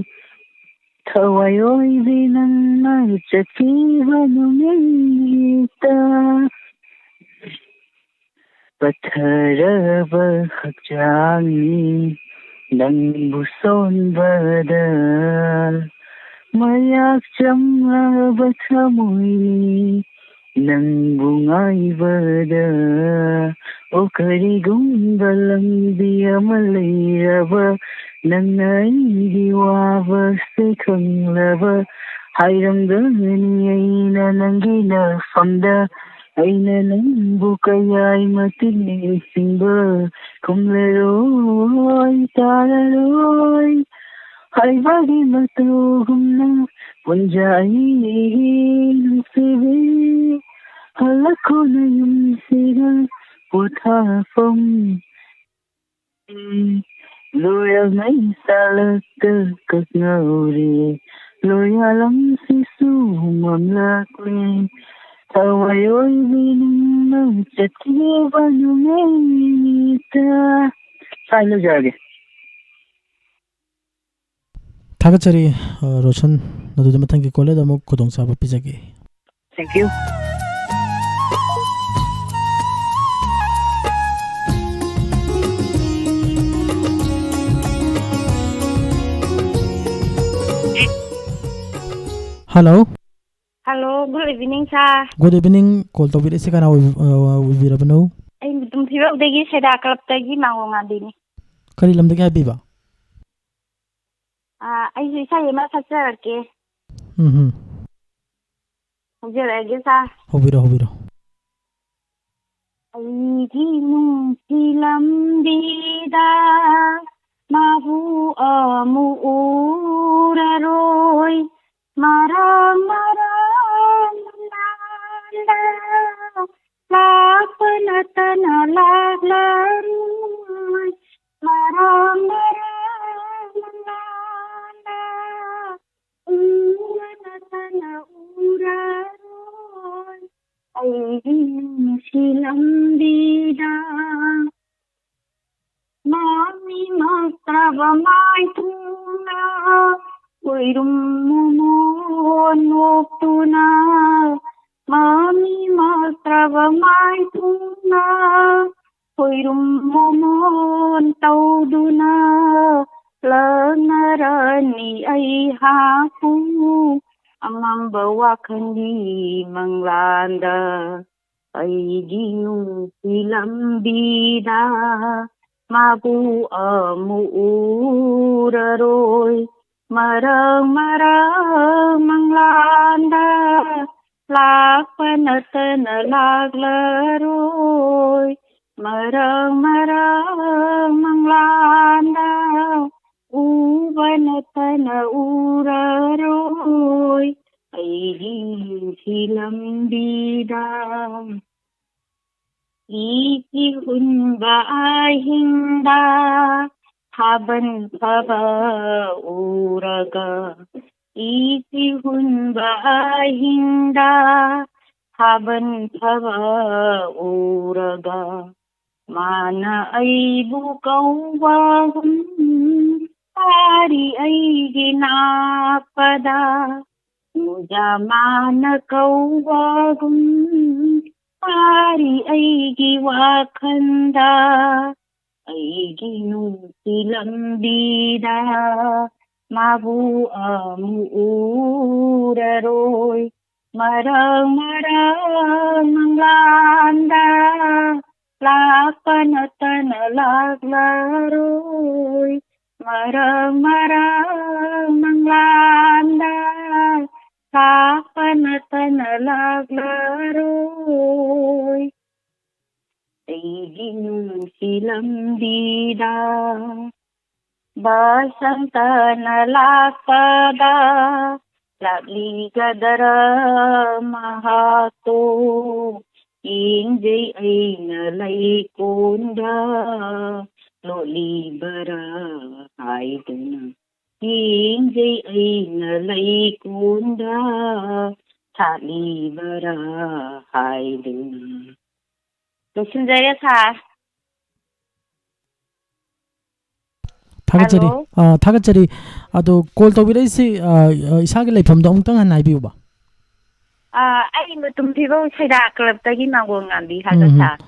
ꯊꯋꯥꯏ ꯑꯣꯏꯕꯤ ꯅꯪꯅ ꯆꯠꯈꯤꯕ ꯅꯨꯃꯤꯠꯇ ꯄꯠꯊꯔꯕ ꯍꯛꯆꯥꯡꯅꯤ ꯅꯪꯕꯨ ꯁꯣꯟꯕꯗ ꯃꯌꯥꯛ ꯆꯝꯂꯕ ꯊꯃꯣꯏꯅꯤ ꯅꯪꯕꯨ ꯉꯥꯏꯕꯗ꯫ ꯑꯣ ꯀꯔꯤꯒꯨꯝꯕ ꯂꯝꯕꯤ ꯑꯃ ꯂꯩꯔꯕ ꯅꯪꯅ ꯑꯩꯒꯤ ꯋꯥꯕꯁꯦ ꯈꯪꯂꯕ ꯍꯥꯏꯔꯝꯒꯅꯤ ꯑꯩꯅ ꯅꯪꯒꯤ ꯅꯐꯝꯗ ꯑꯩꯅ ꯅꯪꯕꯨ ꯀꯌꯥꯏ ꯃꯇꯤꯛ ꯅꯤꯡꯁꯤꯡꯕ ꯈꯨꯝꯂꯔꯣꯏ ꯇꯥꯔꯔꯣꯏ ꯍꯥꯏꯕꯒꯤ ꯃꯇꯧꯒꯨꯝꯅ ꯄꯨꯟꯖ ꯑꯩꯒꯤ ꯅꯨꯡꯁꯤꯕꯤ ꯍꯜꯂꯛꯈꯣ ꯅꯌꯨꯝꯁꯤꯗ ꯄꯣꯊꯥꯐꯝ ꯂꯣꯌꯦꯜ ꯃꯩ ꯆꯥꯂꯛꯇ ꯀꯛꯅꯧꯔꯦ ꯂꯣꯌꯥꯂꯝꯁꯤꯁꯨ ꯃꯝꯂꯛꯂꯦ ꯊꯋꯥꯏ ꯑꯣꯏꯕꯤ ꯅꯪꯅ ꯆꯠꯈꯤꯕ ꯅꯨꯃꯤꯠꯇ꯫ ꯁꯥꯏ ꯂꯣꯏꯖꯔꯒꯦ꯫ ꯊꯥꯒꯠꯆꯔꯤ, ꯑ, ꯔꯣꯁꯟ꯫ ꯑꯗꯨꯗꯤ ꯃꯊꯪꯒꯤ ꯀꯣꯂꯔꯗ ꯑꯃꯨꯛ ꯈꯨꯗꯣꯡꯆꯥꯕ ꯄꯤꯖꯒꯦ꯫ Thank you. Hello. Hello, good evening, sir. Good evening. Call ꯇꯧꯕꯤꯔꯛꯏꯁꯦ ꯀꯅꯥ ꯑꯣꯏꯕꯤ-, ꯑ, ꯑꯣꯏꯕꯤꯔꯕꯅꯣ? ꯑꯩ ꯃꯨꯇꯨꯝ ꯐꯤꯕꯧꯗꯒꯤ ꯁꯦꯗꯥ ꯀ꯭ꯂꯕꯇꯒꯤ ꯃꯥꯡꯒꯣꯜ ꯉꯥꯟꯕꯤꯅꯤ꯫ ꯀꯔꯤ ꯂꯝꯗꯒꯤ ꯍꯥꯏꯕꯤꯕ? ꯑꯥ, ꯑꯩꯁꯨ ꯏꯁꯩ ꯑꯃ ꯁꯛꯆꯔꯛꯀꯦ꯫ ꯎꯝ ꯍꯝ꯫ ꯍꯧꯖꯔꯛꯑꯒꯦ, ꯁꯥꯔ꯫ ꯍꯧꯕꯤꯔꯣ, ꯍꯧꯕꯤꯔꯣ꯫ ꯑꯩꯒꯤ ꯅꯨꯡꯁꯤ ꯂꯝꯕꯤꯗ ꯃꯥꯕꯨ ꯑꯃꯨꯛ ꯎꯔꯔꯣꯏ꯫ ꯃꯔꯥꯡ ꯃꯔꯥꯡ ꯃꯅꯥꯟꯗ ꯂꯥꯛꯄ ꯅꯠꯇꯅ ꯂꯥꯛꯂꯔꯣꯏ꯫ ꯃꯔꯥꯡ ꯃꯔꯥꯡ ꯃꯅꯥꯟꯗ ꯎꯕ ꯅꯠꯇꯅ ꯎꯔꯔꯣꯏ꯫ ꯑꯩꯒꯤ ꯅꯨꯡꯁꯤ ꯂꯝꯕꯤꯗ ꯃꯥꯃꯤ ꯃꯛꯇ꯭ꯔꯕ ꯃꯥꯏꯊꯣꯡꯅ ꯈꯣꯏꯔꯨꯝ ꯃꯣꯃꯣꯟ ꯅꯣꯛꯇꯨꯅ, ꯃꯃꯤ ꯃꯛꯇ꯭ꯔꯕ ꯃꯥꯏꯊꯨꯡꯅ, ꯈꯣꯏꯔꯨꯝ ꯃꯣꯃꯣꯟ ꯇꯧꯗꯨꯅ, ꯂꯛꯅꯔꯅꯤ ꯑꯩꯍꯥꯛꯄꯨ ꯑꯃꯝꯕ ꯋꯥꯈꯜꯒꯤ ꯃꯪꯂꯥꯟꯗ꯫ ꯑꯩꯒꯤ ꯅꯨꯡꯁꯤ ꯂꯝꯕꯤꯗ ꯃꯥꯕꯨ ꯑꯃꯨꯛ ꯎꯔꯔꯣꯏ꯫ ꯃꯔꯛ ꯃꯔꯛ ꯃꯪꯂꯥꯟꯗ ꯂꯥꯛꯄ ꯅꯠꯇꯅ ꯂꯥꯛꯂꯔꯣꯏ꯫ ꯃꯔꯛ ꯃꯔꯛ ꯃꯪꯂꯥꯟꯗ ꯎꯕ ꯅꯠꯇꯅ ꯎꯔꯔꯣꯏ꯫ ꯑꯩꯒꯤ ꯅꯨꯡꯁꯤ ꯂꯝꯕꯤꯗ ꯏꯁꯤ ꯍꯨꯟꯕ ꯑꯍꯤꯡꯗ ꯊꯥꯕꯜ ꯐꯕ ꯎꯔꯒ, ꯏꯁꯤ ꯍꯨꯟꯕ ꯑꯍꯤꯡꯗ ꯊꯥꯕꯜ ꯐꯕ ꯎꯔꯒ, ꯃꯥꯅ ꯑꯩꯕꯨ ꯀꯧꯕꯒꯨꯝ ꯇꯥꯔꯤ ꯑꯩꯒꯤ ꯅꯥꯛꯄꯗ꯫ ꯃꯨꯖꯥ ꯃꯥꯅ ꯀꯧꯕꯒꯨꯝ ꯇꯥꯔꯤ ꯑꯩꯒꯤ ꯋꯥꯈꯜꯗ꯫ ꯑꯩꯒꯤ ꯅꯨꯡꯁꯤ ꯂꯝꯕꯤꯗ ꯃꯥꯕꯨ ꯑꯃꯨꯛ ꯎꯔꯔꯣꯏ꯫ ꯃꯔꯛ ꯃꯔꯛ ꯃꯪꯂꯥꯟꯗ ꯂꯥꯛꯄ ꯅꯠꯇꯅ ꯂꯥꯛꯂꯔꯣꯏ꯫ ꯃꯔꯛ ꯃꯔꯛ ꯃꯪꯂꯥꯟꯗ ꯂꯥꯛꯄ ꯅꯠꯇꯅ ꯂꯥꯛꯂꯔꯣꯏ꯫ ꯑꯩꯒꯤ ꯅꯨꯡꯁꯤ ꯂꯝꯕꯤꯗ ꯕꯁꯟꯇꯅ ꯂꯥꯛꯄꯗ ꯂꯥꯛꯂꯤꯒꯗꯔ ꯃꯍꯥꯛꯇꯣ ꯌꯦꯡꯖꯩ ꯑꯩꯅ ꯂꯩꯀꯣꯟꯗ ꯂꯣꯠꯂꯤꯕꯔꯥ ꯍꯥꯏꯗꯨꯅ꯫ ꯌꯦꯡꯖꯩ ꯑꯩꯅ ꯂꯩꯀꯣꯟꯗ ꯁꯥꯠꯂꯤꯕꯔꯥ ꯍꯥꯏꯗꯨꯅ꯫ ꯂꯣꯏꯁꯤꯟꯖꯔꯦ ꯁꯥꯔ꯫ ꯊꯥꯒꯠꯆꯔꯤ꯫ ꯍꯜꯂꯣ꯫ ꯑ, ꯊꯥꯒꯠꯆꯔꯤ꯫ ꯑꯗꯣ ꯀꯣꯜ ꯇꯧꯕꯤꯔꯛꯏꯁꯤ, ꯑ, ꯑ, ꯏꯁꯥꯒꯤ ꯂꯩꯐꯝꯗꯣ ꯑꯃꯨꯛꯇꯪ ꯍꯟꯅ ꯍꯥꯏꯕꯤꯌꯨꯕ꯫ ꯑ, ꯑꯩ ꯃꯇꯨꯝ ꯐꯤꯕꯧ ꯁꯩꯗꯥ ꯀ꯭ꯂꯕꯇꯒꯤ ꯃꯥꯡꯒꯣꯜ ꯉꯥꯟꯕꯤ ꯍꯥꯏꯕ ꯎꯝ꯫ ꯁꯥꯔ꯫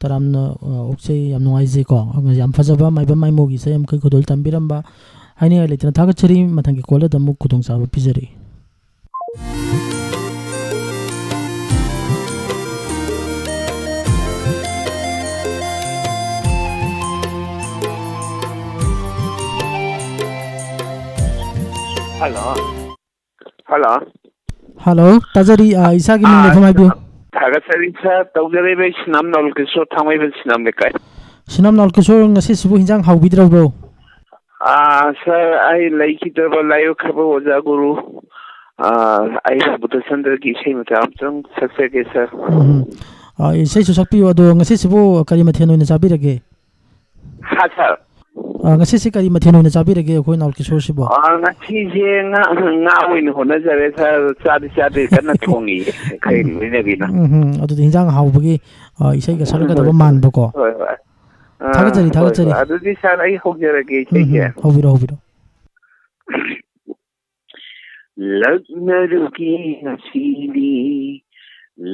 ꯇꯔꯥꯝꯅ, ꯑ, ꯑꯣꯛꯆꯩ, ꯌꯥꯝ ꯅꯨꯡꯉꯥꯏꯖꯩꯀꯣ꯫ ꯌꯥꯝ ꯐꯖꯕ ꯃꯥꯏꯕꯝ ꯃꯥꯏꯃꯣꯒꯤ ꯏꯁꯩ ꯑꯃꯈꯛ ꯈꯨꯗꯣꯜ ꯇꯝꯕꯤꯔꯝꯕ꯫ ꯍꯥꯏꯅꯤꯡꯉꯥꯏ ꯂꯩꯇꯅ ꯊꯥꯒꯠꯆꯔꯤ꯫ ꯃꯊꯪꯒꯤ ꯀꯣꯜꯗ ꯑꯃꯨꯛ ꯈꯨꯗꯣꯡꯆꯥꯕ ꯄꯤꯖꯔꯤ꯫ ꯍꯜꯂꯣ꯫ ꯍꯜꯂꯣ꯫ ꯍꯜꯂꯣ, ꯇꯥꯖꯔꯤ꯫ ꯑ, ꯏꯁꯥꯒꯤ ꯃꯤꯡ ꯑ, ꯂꯩꯐꯝ ꯍꯥꯏꯕꯤꯌꯨ꯫ ꯊꯥꯒꯠꯆꯔꯤ ꯁꯥꯔ, ꯇꯧꯖꯔꯛꯏꯕ ꯑꯩ ꯁꯤꯅꯥꯝ ꯅꯥꯎꯔꯀꯤꯁꯣꯔ, ꯊꯥꯡꯃꯩꯕꯟ ꯁꯤꯅꯥꯝ ꯂꯩꯀꯥꯏ꯫ ꯁꯤꯅꯥꯝ ꯅꯥꯎꯔꯀꯤꯁꯣꯔ, ꯉꯁꯤꯁꯤꯕꯨ ꯍꯤꯟꯖꯥꯡ ꯍꯥꯎꯕꯤꯗ꯭ꯔꯕ꯭ꯔꯣ? ꯑ, ꯁꯥꯔ, ꯑꯩ ꯂꯩꯈꯤꯗ꯭ꯔꯕ ꯂꯥꯏꯑꯣꯏꯈ꯭ꯔꯕ ꯑꯣꯖꯥ ꯒꯨꯔꯨ, ꯑ, ꯑꯩ ꯕꯨꯙꯆꯟꯗ꯭ꯔꯒꯤ ꯏꯁꯩ ꯃꯆꯥ ꯑꯃꯇꯪ ꯁꯛꯆꯒꯦ ꯁꯥꯔ꯫ ꯎꯝ꯫ ꯑ, ꯏꯁꯩꯁꯨ ꯁꯛꯄꯤꯌꯨ꯫ ꯑꯗꯣ ꯉꯁꯤꯁꯤꯕꯨ ꯀꯔꯤ ꯃꯊꯦꯜ ꯑꯣꯏꯅ ꯆꯥꯕꯤꯔꯒꯦ? ꯍꯥ, ꯁꯥꯔ? ꯑ, ꯉꯁꯤꯁꯦ ꯀꯔꯤ ꯃꯊꯦꯜ ꯑꯣꯏꯅ ꯆꯥꯕꯤꯔꯒꯦ ꯑꯩꯈꯣꯏ ꯅꯥꯎꯔꯀꯤꯁꯣꯔꯁꯤꯕꯣ? ꯑ, ꯉꯁꯤꯁꯦ ꯉꯥ, ꯉꯥ ꯑꯣꯏꯅ ꯍꯣꯠꯅꯖꯔꯦ, ꯁꯥꯔ꯫ ꯆꯥꯗꯤ ꯆꯥꯗ꯭ꯔꯤ, ꯀꯟꯅ ꯊꯣꯡꯉꯤꯌꯦ ꯑꯩꯈꯣꯏ ꯎꯝ꯫ ꯂꯣꯏꯅꯕꯤꯅ꯫ ꯎꯝ, ꯎꯝ꯫ ꯑꯗꯨꯗꯤ ꯍꯤꯟꯖꯥꯡ ꯑꯍꯥꯎꯕꯒꯤ, ꯑ, ꯏꯁꯩꯒ ꯁꯛꯂꯛꯀꯗꯕ ꯍꯣꯏ, ꯁꯥꯔ꯫ ꯃꯥꯟꯕꯀꯣ꯫ ꯍꯣꯏ, ꯍꯣꯏ꯫ ꯑ, ꯊꯥꯒꯠꯆꯔꯤ, ꯍꯣꯏ, ꯊꯥꯒꯠꯆꯔꯤ꯫ ꯍꯣꯏ꯫ ꯑꯗꯨꯗꯤ ꯁꯥꯔ, ꯑꯩ ꯍꯧꯖꯔꯒꯦ ꯎꯝ, ꯏꯁꯩꯁꯦ꯫ ꯎꯝ꯫ ꯍꯧꯕꯤꯔꯣ, ꯍꯧꯕꯤꯔꯣ꯫ ꯂꯛꯅꯔꯨꯒꯦ ꯉꯁꯤꯗꯤ,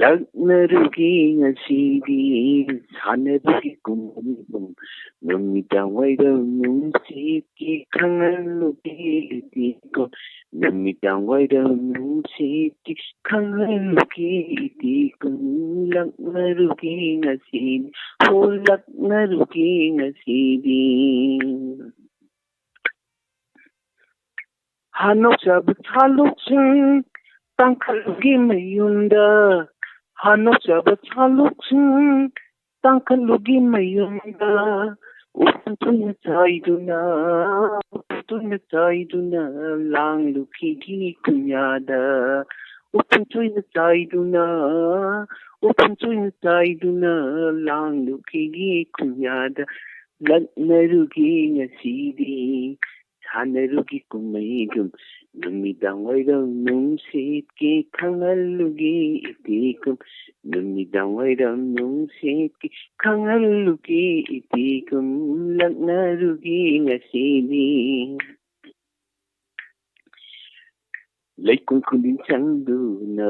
ꯂꯛꯅꯔꯨꯒꯦ ꯉꯁꯤꯗꯤ, ꯁꯥꯟꯅꯔꯨꯒꯦ ꯀꯨꯝꯍꯩ ꯀꯨꯝ꯫ ꯅꯨꯃꯤꯗꯥꯡ ꯋꯥꯏꯔꯝ ꯅꯨꯡꯁꯤꯠꯀꯤ ꯈꯪꯍꯜꯂꯨꯒꯦ ꯏꯇꯤꯛꯀꯣ, ꯅꯨꯃꯤꯗꯥꯡ ꯋꯥꯏꯔꯝ ꯅꯨꯡꯁꯤꯠꯀꯤ ꯈꯪꯍꯜꯂꯨꯒꯦ ꯏꯇꯤꯛꯀꯣ, ꯂꯛꯅꯔꯨꯒꯦ ꯉꯁꯤꯗꯤ, ꯍꯣ ꯂꯛꯅꯔꯨꯒꯦ ꯉꯁꯤꯗꯤ꯫ ꯍꯥꯅꯧ ꯆꯥꯕ ꯁꯥꯂꯨꯛꯁꯤꯡ ꯇꯥꯡꯈꯠꯂꯨꯒꯤ ꯃꯌꯨꯝꯗ, ꯍꯥꯅꯧ ꯆꯥꯕ ꯁꯥꯂꯨꯛꯁꯤꯡ ꯇꯥꯡꯈꯠꯂꯨꯒꯤ ꯃꯌꯨꯝꯗ, ꯎꯐꯨꯟ ꯇꯣꯏꯅ ꯆꯥꯏꯗꯨꯅ, ꯎꯐꯨꯟ ꯇꯣꯏꯅ ꯆꯥꯏꯗꯨꯅ ꯂꯥꯡꯂꯨꯈꯤꯒꯤ ꯀꯨꯝꯌꯥꯗ, ꯎꯐꯨꯟ ꯇꯣꯏꯅ ꯆꯥꯏꯗꯨꯅ, ꯎꯐꯨꯟ ꯇꯣꯏꯅ ꯆꯥꯏꯗꯨꯅ ꯂꯥꯡꯂꯨꯈꯤꯒꯤ ꯀꯨꯝꯌꯥꯗ, ꯂꯛꯅꯔꯨꯒꯤ ꯉꯁꯤꯗꯤ꯫ ꯁꯥꯟꯅꯔꯨꯒꯤ ꯀꯨꯝꯍꯩꯗꯨꯝ, ꯅꯨꯃꯤꯗꯥꯡ ꯋꯥꯏꯔꯝ ꯅꯨꯡꯁꯤꯠꯀꯤ ꯈꯪꯍꯜꯂꯨꯒꯤ ꯏꯇꯤꯛꯀꯨꯝ, ꯅꯨꯃꯤꯠ ꯅꯨꯃꯤꯗꯥꯡ ꯋꯥꯏꯔꯝ ꯅꯨꯡꯁꯤꯠꯀꯤ ꯈꯪꯍꯜꯂꯨꯒꯦ, ꯏꯇꯤ ꯀꯨꯝꯂꯛꯅꯔꯨꯒꯦ ꯉꯁꯤꯗꯤ꯫ ꯂꯩꯀꯣꯜ ꯈꯨꯗꯤꯡ ꯆꯪꯗꯨꯅ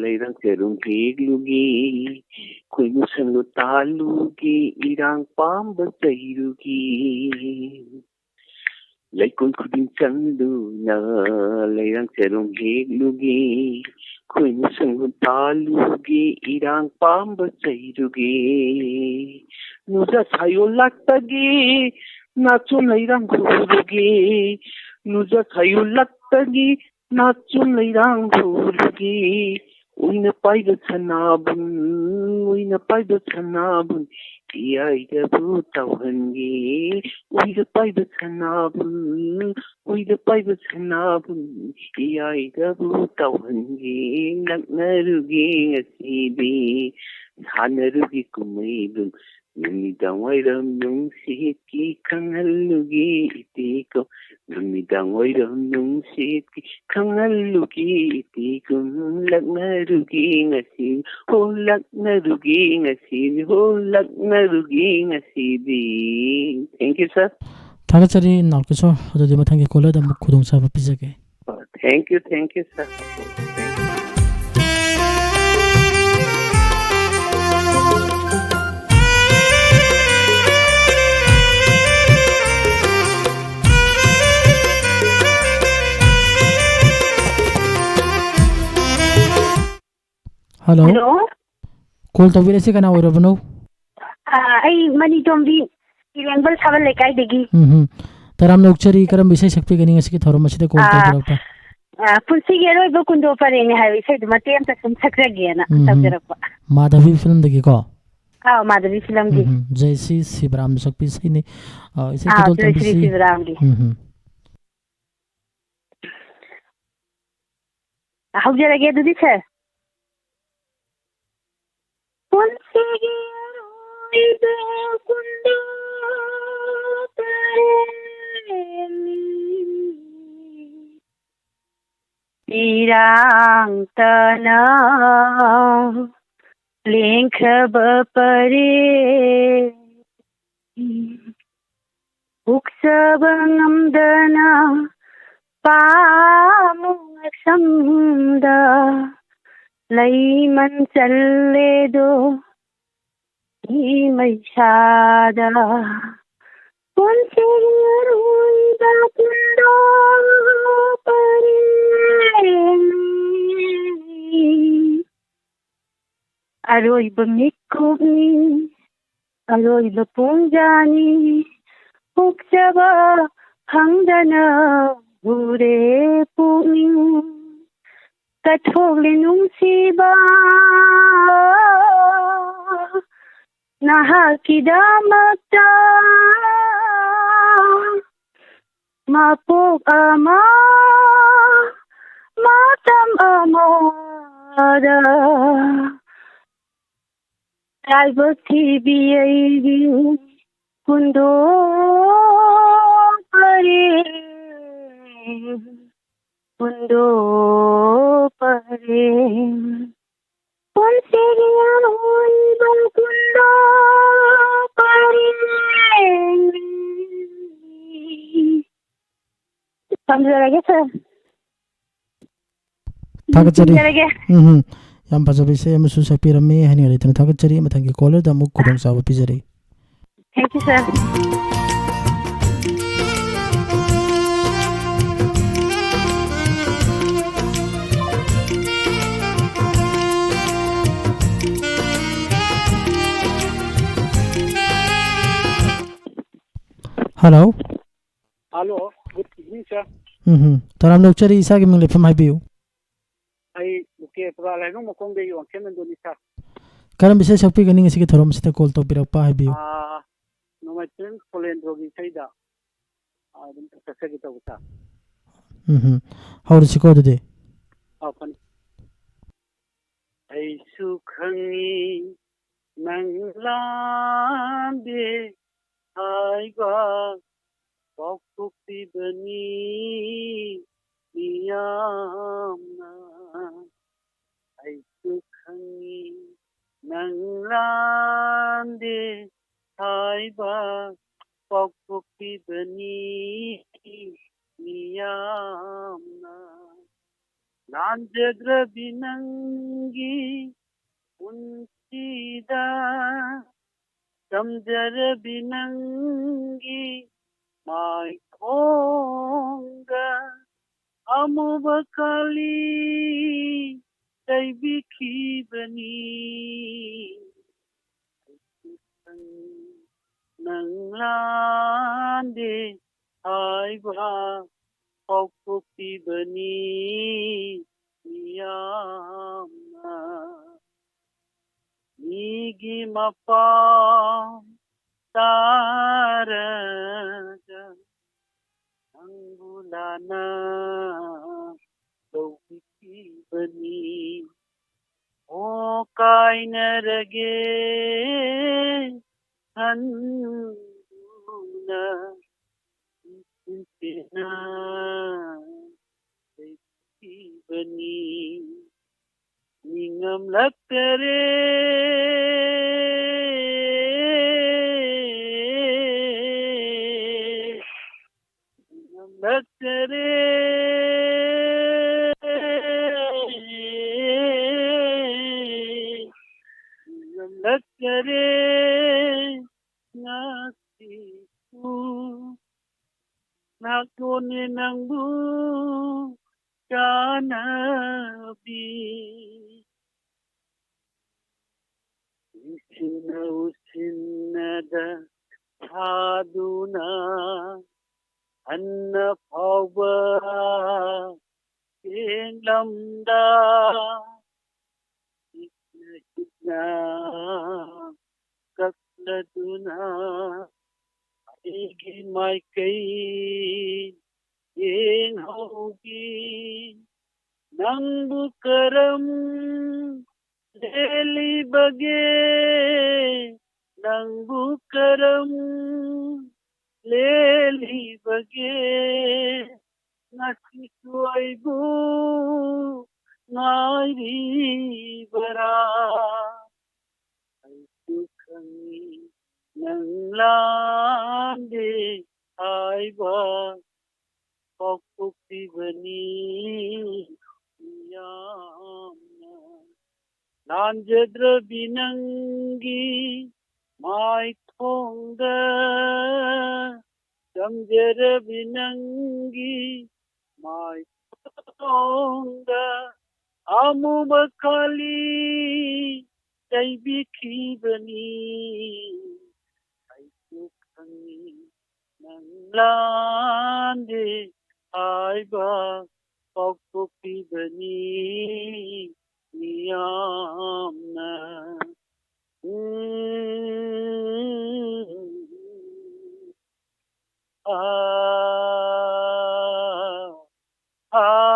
ꯂꯩꯔꯥꯡ ꯆꯔꯨꯡ ꯍꯦꯛꯂꯨꯒꯦ, ꯈꯣꯏꯃꯨ ꯁꯪꯗꯣ ꯇꯥꯜꯂꯨꯒꯦ, ꯏꯔꯥꯡ ꯄꯥꯝꯕ ꯆꯩꯔꯨꯒꯦ꯫ ꯂꯩꯀꯣꯜ ꯈꯨꯗꯤꯡ ꯆꯪꯗꯨꯅ ꯂꯩꯔꯥꯡ ꯆꯔꯨꯡ ꯍꯦꯛꯂꯨꯒꯦ, ꯈꯣꯏꯃꯨ ꯁꯪꯗꯣ ꯇꯥꯜꯂꯨꯒꯦ, ꯏꯔꯥꯡ ꯄꯥꯝꯕ ꯆꯩꯔꯨꯒꯦ꯫ ꯅꯨꯡꯖꯥ ꯁꯥꯌꯣꯜ ꯂꯥꯛꯇꯒꯤ ꯅꯥꯆꯣꯝ ꯂꯩꯔꯥꯡ ꯍꯨꯔꯨꯒꯦ, ꯅꯨꯡꯖꯥ ꯁꯥꯌꯣꯜ ꯂꯥꯛꯇꯒꯤ ꯅꯥꯆꯣꯝ ꯂꯩꯔꯥꯡ ꯍꯨꯔꯨꯒꯦ꯫ ꯎꯏꯅ ꯄꯥꯏꯕ ꯁꯅꯥꯕꯨꯟ, ꯎꯏꯅ ꯄꯥꯏꯕ ꯁꯅꯥꯕꯨꯟ, ꯏꯌꯥꯏꯗꯕꯨ ꯇꯧꯍꯟꯒꯦ꯫ ꯎꯏꯗ ꯄꯥꯏꯕ ꯁꯅꯥꯕꯨꯟ, ꯎꯏꯗ ꯄꯥꯏꯕ ꯁꯅꯥꯕꯨꯟ, ꯏꯌꯥꯏꯗꯕꯨ ꯇꯧꯍꯟꯒꯦ꯫ ꯂꯛꯅꯔꯨꯒꯦ ꯉꯁꯤꯗꯤ, ꯁꯥꯟꯅꯔꯨꯒꯦ ꯀꯨꯝꯍꯩꯗꯨ, ꯅꯨꯃꯤꯗꯥꯡ ꯋꯥꯏꯔꯝ ꯅꯨꯡꯁꯤꯠꯀꯤ ꯈꯪꯍꯜꯂꯨꯒꯦ ꯏꯇꯤꯀꯣ꯫ ꯅꯨꯃꯤꯗꯥꯡ ꯋꯥꯏꯔꯝ ꯅꯨꯡꯁꯤꯠꯀꯤ ꯈꯪꯍꯜꯂꯨꯒꯦ ꯏꯇꯤꯀꯣ꯫ ꯂꯛꯅꯔꯨꯒꯦ ꯉꯁꯤ, ꯍꯣ ꯂꯛꯅꯔꯨꯒꯦ ꯉꯁꯤꯗꯤ, ꯍꯣ ꯂꯛꯅꯔꯨꯒꯦ ꯉꯁꯤꯗꯤ꯫ Thank you, sir. ꯊꯥꯒꯠꯆꯔꯤ ꯅꯥꯎꯀꯤꯁꯣꯔ꯫ ꯑꯗꯨꯗꯤ ꯃꯊꯪꯒꯤ ꯀꯣꯂꯔꯗ ꯑꯃꯨꯛ ꯈꯨꯗꯣꯡꯆꯥꯕ ꯄꯤꯖꯒꯦ꯫ Thank you, thank you, sir. Hello. Hello. Call ꯇꯧꯕꯤꯔꯛꯏꯁꯤ ꯀꯅꯥ ꯑꯣꯏꯔꯕꯅꯣ? ꯑꯥ, ꯑꯩ ꯃꯅꯤꯇꯣꯝꯕꯤ, ꯏꯔꯦꯡꯕꯝ ꯁꯥꯕꯜ ꯂꯩꯀꯥꯏꯗꯒꯤ꯫ ꯎꯝ ꯍꯝ꯫ ꯇꯔꯥꯝꯅ ꯑꯣꯛꯆꯔꯤ꯫ ꯀꯔꯝꯕ ꯏꯁꯩ ꯁꯛꯄꯤꯒꯅꯤ ꯉꯁꯤꯒꯤ ꯊꯧꯔꯝ ꯑꯁꯤꯗ ꯀꯣꯜ ꯑꯥ, ꯇꯧꯕꯤꯔꯛꯄ? ꯑꯥ, ꯄꯨꯟꯁꯤꯒꯤ ꯑꯔꯣꯏꯕ ꯀꯨꯟꯗꯣ ꯄꯔꯦꯡꯅꯦ ꯍꯥꯏꯕ ꯏꯁꯩꯗꯨ ꯃꯇꯦꯛ ꯑꯃꯇ ꯁꯨꯝ ꯁꯛꯆꯒꯦꯅ ꯎꯝ ꯍꯝ꯫ ꯇꯧꯖꯔꯛꯄ꯫ ꯃꯥꯙꯕꯤ ꯐꯤꯂꯝꯗꯒꯤꯀꯣ? ꯑꯥꯎ, ꯃꯥꯙꯕꯤ ꯐꯤꯂꯝꯒꯤ꯫ ꯎꯝ ꯍꯝ꯫ ꯖꯦ ꯁꯤ ꯁꯤꯕꯔꯥꯝꯅ ꯁꯛꯄꯤ ꯏꯁꯩꯅꯤ꯫ ꯑꯥ, ꯏꯁꯩ ꯑꯥꯎ, ꯈꯨꯗꯣꯜ ꯖꯦ ꯁꯤ ꯇꯝꯕꯤꯁꯤ꯫ ꯁꯤꯕꯔꯥꯝꯒꯤ꯫ ꯎꯝ ꯍꯝ꯫ ꯍꯧꯖꯔꯒꯦ ꯑꯗꯨꯗꯤ, ꯁꯥꯔ꯫ ꯄꯨꯟꯁꯤꯒꯤ ꯑꯔꯣꯏꯕ ꯀꯨꯟꯗꯣ ꯇꯔꯦꯠꯅꯤ꯫ ꯏꯔꯥꯡꯇꯅ ꯂꯦꯡꯈ꯭ꯔꯕ ꯄꯔꯦꯡ ꯎꯛꯆꯕ ꯉꯝꯗꯅ ꯄꯥꯝꯃꯨ ꯉꯛꯁꯝꯗ ꯂꯩꯃꯟ ꯆꯜꯂꯦꯗꯣ ꯏ ꯃꯩꯁꯥꯗ ꯄꯨꯟꯁꯤꯒꯤ ꯑꯔꯣꯏꯕ ꯄꯨꯟꯗꯣ ꯄꯔꯦꯡ ꯑꯔꯣꯏꯕ ꯃꯤꯀꯨꯞꯅꯤ ꯑꯔꯣꯏꯕ ꯄꯨꯡꯖꯥꯅꯤ ꯎꯛꯆꯕ ꯐꯪꯗꯅ ꯎꯔꯦ ꯄꯨꯛꯅꯤꯡ ꯀꯠꯊꯣꯛꯂꯤ ꯅꯨꯡꯁꯤꯕ ꯅꯍꯥꯛꯀꯤꯗꯃꯛꯇ ꯃꯄꯣꯛ ꯑꯃ ꯃꯇꯝ ꯑꯃꯗ ꯂꯥꯏꯕꯛ ꯊꯤꯕꯤ ꯑꯩꯒꯤ ꯀꯨꯟꯗꯣ ꯄꯔꯦꯡ ꯀꯨꯟꯗꯣ ꯄꯔꯦꯡ ꯄꯨꯟꯁꯤꯒꯤ ꯑꯔꯣꯏꯕ ꯀꯨꯟꯗꯣ ꯄꯔꯦꯡ ꯊꯝꯖꯔꯒꯦ ꯁꯥꯔ꯫ ꯊꯥꯒꯠꯆꯔꯤ꯫ ꯊꯝꯖꯔꯒꯦ꯫ ꯎꯝ ꯎꯝ꯫ ꯌꯥꯝ ꯐꯖꯕ ꯏꯁꯩ ꯑꯃꯁꯨ ꯁꯛꯄꯤꯔꯝꯃꯤ꯫ ꯍꯥꯏꯅꯤꯡꯉꯥꯏ ꯂꯩꯇꯅ ꯊꯥꯒꯠꯆꯔꯤ꯫ ꯃꯊꯪꯒꯤ ꯀꯣꯂꯔꯗ ꯑꯃꯨꯛ ꯈꯨꯗꯣꯡꯆꯥꯕ ꯄꯤꯖꯔꯤ꯫ Thank you, sir. Hello. Hello, good evening, sir. ꯎꯝ ꯎꯝ꯫ ꯇꯔꯥꯝꯅ ꯑꯣꯛꯆꯔꯤ, ꯏꯁꯥꯒꯤ ꯃꯤꯡ ꯂꯩꯐꯝ ꯍꯥꯏꯕꯤꯌꯨ꯫ ꯑꯩ ꯂꯨꯀꯦ ꯄꯨꯔꯥ ꯂꯥꯏꯅꯨꯡ ꯃꯈꯣꯡꯗꯒꯤ ꯋꯥꯡꯈꯦꯝ ꯅꯟꯗꯨꯅꯤ, sir꯫ ꯀꯔꯝꯕ ꯏꯁꯩ ꯁꯛꯄꯤꯒꯅꯤ ꯉꯁꯤꯒꯤ ꯊꯧꯔꯝ ꯑꯁꯤꯗ call ꯇꯧꯕꯤꯔꯛꯄ ꯍꯥꯏꯕꯤꯌꯨ꯫ ꯑꯥ, ꯅꯣꯡꯃꯥꯏꯊꯦꯝ ꯀꯣꯂꯦꯟꯗ꯭ꯔꯣꯒꯤ ꯏꯁꯩꯗ, ꯑꯥ, ꯑꯗꯨꯝ ꯁꯛꯆꯒꯦ ꯇꯧꯕ, sir꯫ ꯎꯝ ꯎꯝ꯫ ꯍꯧꯔꯁꯤꯀꯣ ꯑꯗꯨꯗꯤ꯫ ꯑꯥ, ꯐꯅꯤ꯫ ꯑꯩꯁꯨ ꯈꯪꯉꯤ ꯅꯪ ꯂꯥꯟꯗꯦ ꯍꯥꯏꯕ ꯄꯥꯎꯊꯣꯛꯄꯤꯕꯅꯤ ꯃꯤꯌꯥꯝꯅ꯫ ꯑꯩꯁꯨ ꯈꯪꯉꯤ ꯇꯥꯟꯗꯦ ꯍꯥꯏꯕ ꯄꯥꯎꯊꯣꯛꯄꯤꯕꯅꯤ ꯃꯤꯌꯥꯝꯅ꯫ ꯂꯥꯟꯖꯗ꯭ꯔꯕꯤ ꯅꯪꯒꯤ ꯄꯨꯟꯁꯤꯗ ꯇꯝꯖꯔꯕꯤ ꯅꯪꯒꯤ ꯃꯥꯏꯈꯣꯡꯗ ꯑꯃꯨꯕ ꯀꯥꯂꯤ ꯇꯩꯕꯤꯈꯤꯕꯅꯤ꯫ ꯅꯪ ꯂꯥꯟꯗꯦ ꯍꯥꯏꯕ ꯄꯥꯎꯊꯣꯛꯄꯤꯕꯅꯤ ꯃꯤꯌꯥꯝꯅ꯫ ꯃꯤꯒꯤ ꯃꯄꯥꯎ ꯇꯥꯔꯒ ꯅꯪꯕꯨ ꯂꯥꯟꯅ ꯂꯧꯕꯤꯈꯤꯕꯅꯤ꯫ ꯑꯣ ꯀꯥꯏꯅꯔꯒꯦ ꯈꯟꯗꯨꯅ ꯅꯨꯡꯁꯤꯅ ꯂꯩꯈꯤꯕꯅꯤ꯫ ꯅꯤꯡꯉꯝꯂꯛꯇꯔꯦ, ꯅꯤꯡꯉꯝꯂꯛꯇꯔꯦ, ꯅꯤꯡꯉꯝꯂꯛꯇꯔꯦ ꯉꯁꯤꯁꯨ꯫ ꯂꯥꯛꯂꯣꯅꯦ ꯅꯪꯕꯨ ꯆꯥꯅꯕꯤ꯫ ꯎꯁꯤꯟꯅ ꯎꯁꯤꯟꯅꯗ ꯊꯥꯗꯨꯅ ꯍꯟꯅ ꯐꯥꯎꯕ ꯌꯦꯡꯂꯝꯗ ꯏꯛꯅ ꯏꯛꯅ ꯀꯞꯂꯗꯨꯅ ꯑꯩꯒꯤ ꯃꯥꯏꯀꯩ ꯌꯦꯡꯍꯧꯕꯤ꯫ ꯅꯪꯕꯨ ꯀꯔꯝ ꯂꯦꯜꯂꯤꯕꯒꯦ? ꯅꯪꯕꯨ ꯀꯔꯝ ꯂꯦꯜꯂꯤꯕꯒꯦ? ꯉꯁꯤꯁꯨ ꯑꯩꯕꯨ ꯉꯥꯏꯔꯤꯕꯔꯥ? ꯈꯪꯏ ꯅꯪ ꯂꯥꯟꯗꯦ ꯍꯥꯏꯕ ꯄꯥꯎꯊꯣꯛꯄꯤꯕꯅꯤ ꯃꯤꯌꯥꯝꯅ꯫ ꯂꯥꯟꯖꯗ꯭ꯔꯕꯤ ꯅꯪꯒꯤ ꯃꯥꯏꯊꯣꯡꯗ, ꯆꯝꯖꯔꯕꯤ ꯅꯪꯒꯤ ꯃꯥꯏꯊꯣꯡꯗ ꯑꯃꯨꯕ ꯀꯥꯂꯤ ꯆꯩꯕꯤꯈꯤꯕꯅꯤ꯫ ꯑꯩꯁꯨ ꯈꯪꯏ ꯅꯪ ꯂꯥꯟꯗꯦ ꯍꯥꯏꯕ ꯄꯥꯎꯊꯣꯛꯄꯤꯕꯅꯤ ꯃꯤꯌꯥꯝꯅ꯫ ꯎꯝ꯫ ꯑꯥ, ꯑꯥ꯫